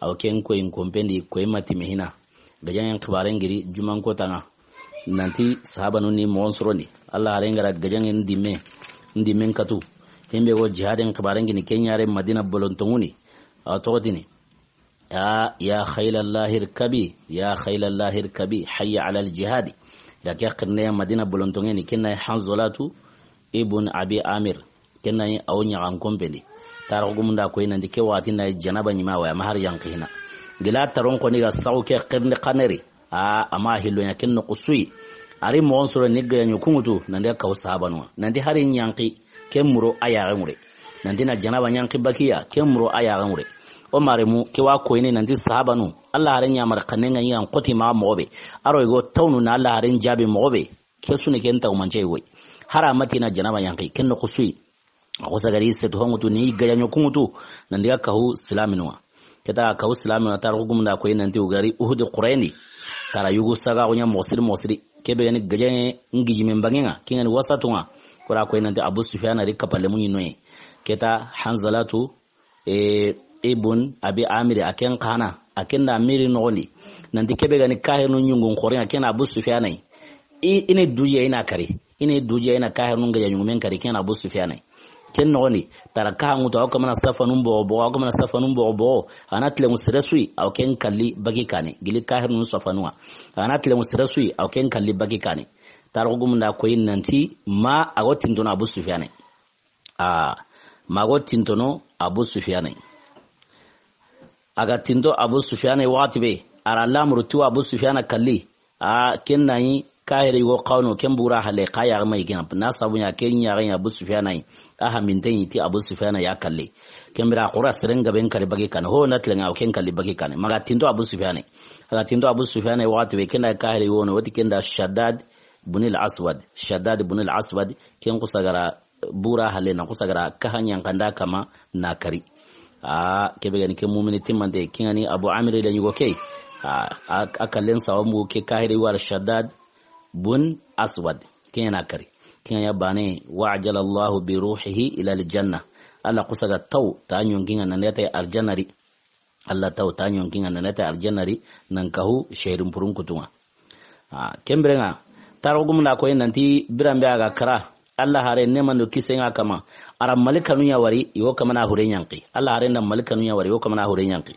Awa ken koyin konpen di, koyi ma time hina. Gajaŋen xibaaren giri juman kota ŋa. Nanti sahabanu ni moxon sorondi. Alla haaren ga ra gajaŋen dimme, n dimmen katu. Himbe go jihaden xibaaren gini ken ɲare Madina bolontoŋuni. Awa toxotini. Ya, ya khaylallahi irkabi, ya khaylallahi irkabi, hayya alal jihadi. Ila ke xirne Madina bolontoŋeni, ken na Hanzolatu ibn Abi Amir. Ken na yi awo ɲaxan konpen di. Tarixu gumun da koyi nanti ke waxati na yi janaba ɲi ma waya, ma hari yanqi hina. Gila taron koni ga saxu ke xirndi xaneri. A, a ma hillo ɲa ken noxu su yi. A ri moxon soro ni gajaŋu kunŋutu, nanti ga kahu sahabanu ŋa. Nanti hari yanqi, ken muro a yaxen ŋure. Nanti na janaba yanqi bakiya, ken muro a yaxen ŋure. O maremu, ke wa koyini nanti sahabanu. Alla haaren ɲamari xannen ga ɲi an xoti ma moxo be. A ro i go tawnu na Alla haaren jaabi moxo be. Ke su ni ken taw mance yi woyi. Hari a ma ti na janaba yanqi, ken noxu su yi. A xusa ga ri setu honŋutu ni gajaŋu kunŋutu, nanti ga kahu silaminu ŋa. Ke ta kahu silaminu ŋa, tarixu gumun da koyi nanti u ga ri Uhudi xurayeni. Kara yugu saga xuɲa moxo siri moxo siri. Kebe ga ni gajaŋe n gijimen banŋen ŋa, ken ga ni wasatu ŋa. Kura koyi nanti Abu Sufyana ri kapale mu ɲi noye. Ke ta Hanzalatu, e, ibn Abi Amir, a ken xa na, a ken da miri noxondi. Nanti kebe ga ni kahirinu ɲungun xorin ŋa, ken Abu Sufyana yi. I, i ni duje i na kari. I ni duje i na kahirinu gajaŋu men kari, ken Abu Sufyana yi. Ken noxondi, tara kaha ŋutu, awo kamana safanun boxo boxo, awo kamana safanun boxo boxo. A na tilenŋu sere su yi, awo ken kalli baki kane. Gili kahirinu safanu ŋa. A na tilenŋu sere su yi, awo ken kalli baki kane. Tarixu gumun da koyi nanti ma a go tintono Abu Sufyana yi. A, ma go tintono Abu Sufyana yi. A ga tinto Abu Sufyana yi waxati be, a ra lamuru ti wa Abu Sufyana kalli. A ken na yi kahiri go xawno, ken bura hale, xa ya ma yi ken na sabu ɲa ken ɲa ga ɲa Abu Sufyana yi. A ha min te yi ti Abu Sufyana ya kalli. Ken bira xura seren gaben kari baki kane. Ho na tilenŋa, awo ken kalli baki kane. Ma ga tinto Abu Sufyana yi. A ga tinto Abu Sufyana yi waxati be, ken da kahiri go no, woti ken da Shaddad bunil Aswad. Shaddad bunil Aswad, ken xusa ga ra bura hale na xusa ga ra kaha ɲanqanda kama na kari. A, kebe ga ni ke mumini timmante, ken ga ni Abu Amir da ɲugo ke. A, a, a kallen sawabu ke kahiri wa ra Shaddad bun Aswad. Ken na kari. Ken ya bane, wa ajalallahu bi ruhihi ila aljanna. Alla xusa ga taw ta ɲonkin ŋa nan ya ta arjanna ri. Alla taw ta ɲonkin ŋa nan ya ta arjanna ri, nan kahu shehirin purun kutu ŋa. A, ken biren ŋa, tarixu gumun da koyi nanti biran be a ga kara, Alla haaren neeman do kisen ŋa kama, a ra malikanu ɲa wari, i wo kamana hure ɲanqi. Alla haaren da malikanu ɲa wari, i wo kamana hure ɲanqi.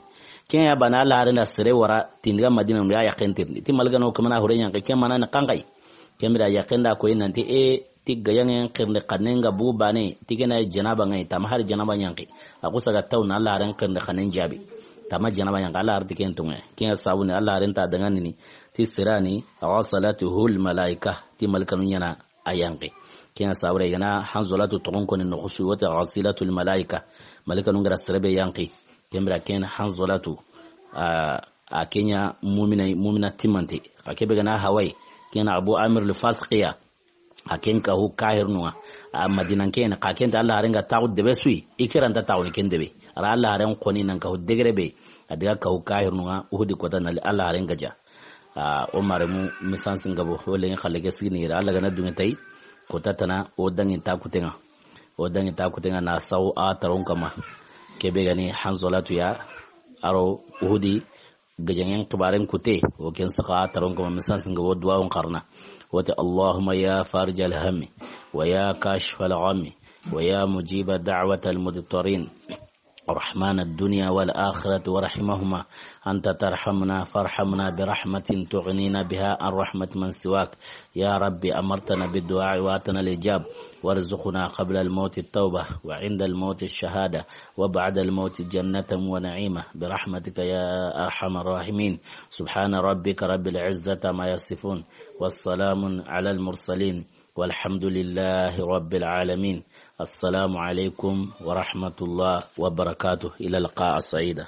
Ken ya bana Alla haaren da sere wara, tindiga Madina, ya yaqen tirindi. Ti malikanu kamana hure ɲanqi, ken mana ni xanxayi. Ken bira yaqen da koyi nanti e, ti gajaŋen xirindi xannen ga bugu bane, ti ken na janaba ŋa yi, tama hari janaba yanqi. A xusa ga taw na Alla haaren xirindi xannen jaabi. Tama janaba yanqi, Alla haaren ti ken toŋe. Ken ya sabu ni Alla haaren ta daŋanini, ti sirani, ghasalatuhul malaika, ti malikanu ɲa na a yanqi. Ken ya sabu ra i ga na Hanzolatu toxon koni noxu su, woti ghasilatul malaika. Malikanu ga ra sere be yanqi. Ken bira ken Hanzolatu, a, a ken ɲa mumina, mumina timmante. Xa kebe ga na hawayi, ken Abu Amir al Fasiqiya. A ken kahu kahirinu ŋa. A Madinanke ni, xa ken ta Alla haaren ga taxu debe su yi, i ke ra nta taxu ni ken debe. A ra Alla haaren xoni nan kahu degere be, a diga kahu kahirinu ŋa, Uhudi kota na li Alla haaren gaja. A, o maremu misansi ngabo, o lengi xalle ke sigini yere, Alla ga na duŋe tayi, kota tana, o daŋi ta kuteŋa. O daŋi ta kuteŋa na sawu a taron kama. Kebe ga ni Hanzolatu ya, a ro Uhudi, gajaŋen xibaaren kute, o ken saxa taron kama misansi ngabo duwawun xarana. Woti, اللهم يا فارج الهم، ويا كاشف الغم، ويا مجيب دعوة المضطرين، رحمن الدنيا والآخرة ورحيمهما، أنت ترحمنا فارحمنا برحمة تغنينا بها عن رحمة من سواك. يا رب، أمرتنا بالدعاء وآتنا الإجابة، وارزقنا قبل الموت التوبة، وعند الموت الشهادة، وبعد الموت جنة ونعيما برحمتك يا أرحم الراحمين. سبحان ربك رب العزة عما يصفون، والسلام على المرسلين، والحمد لله رب العالمين. السلام عليكم ورحمة الله وبركاته. إلى اللقاء سعيدا.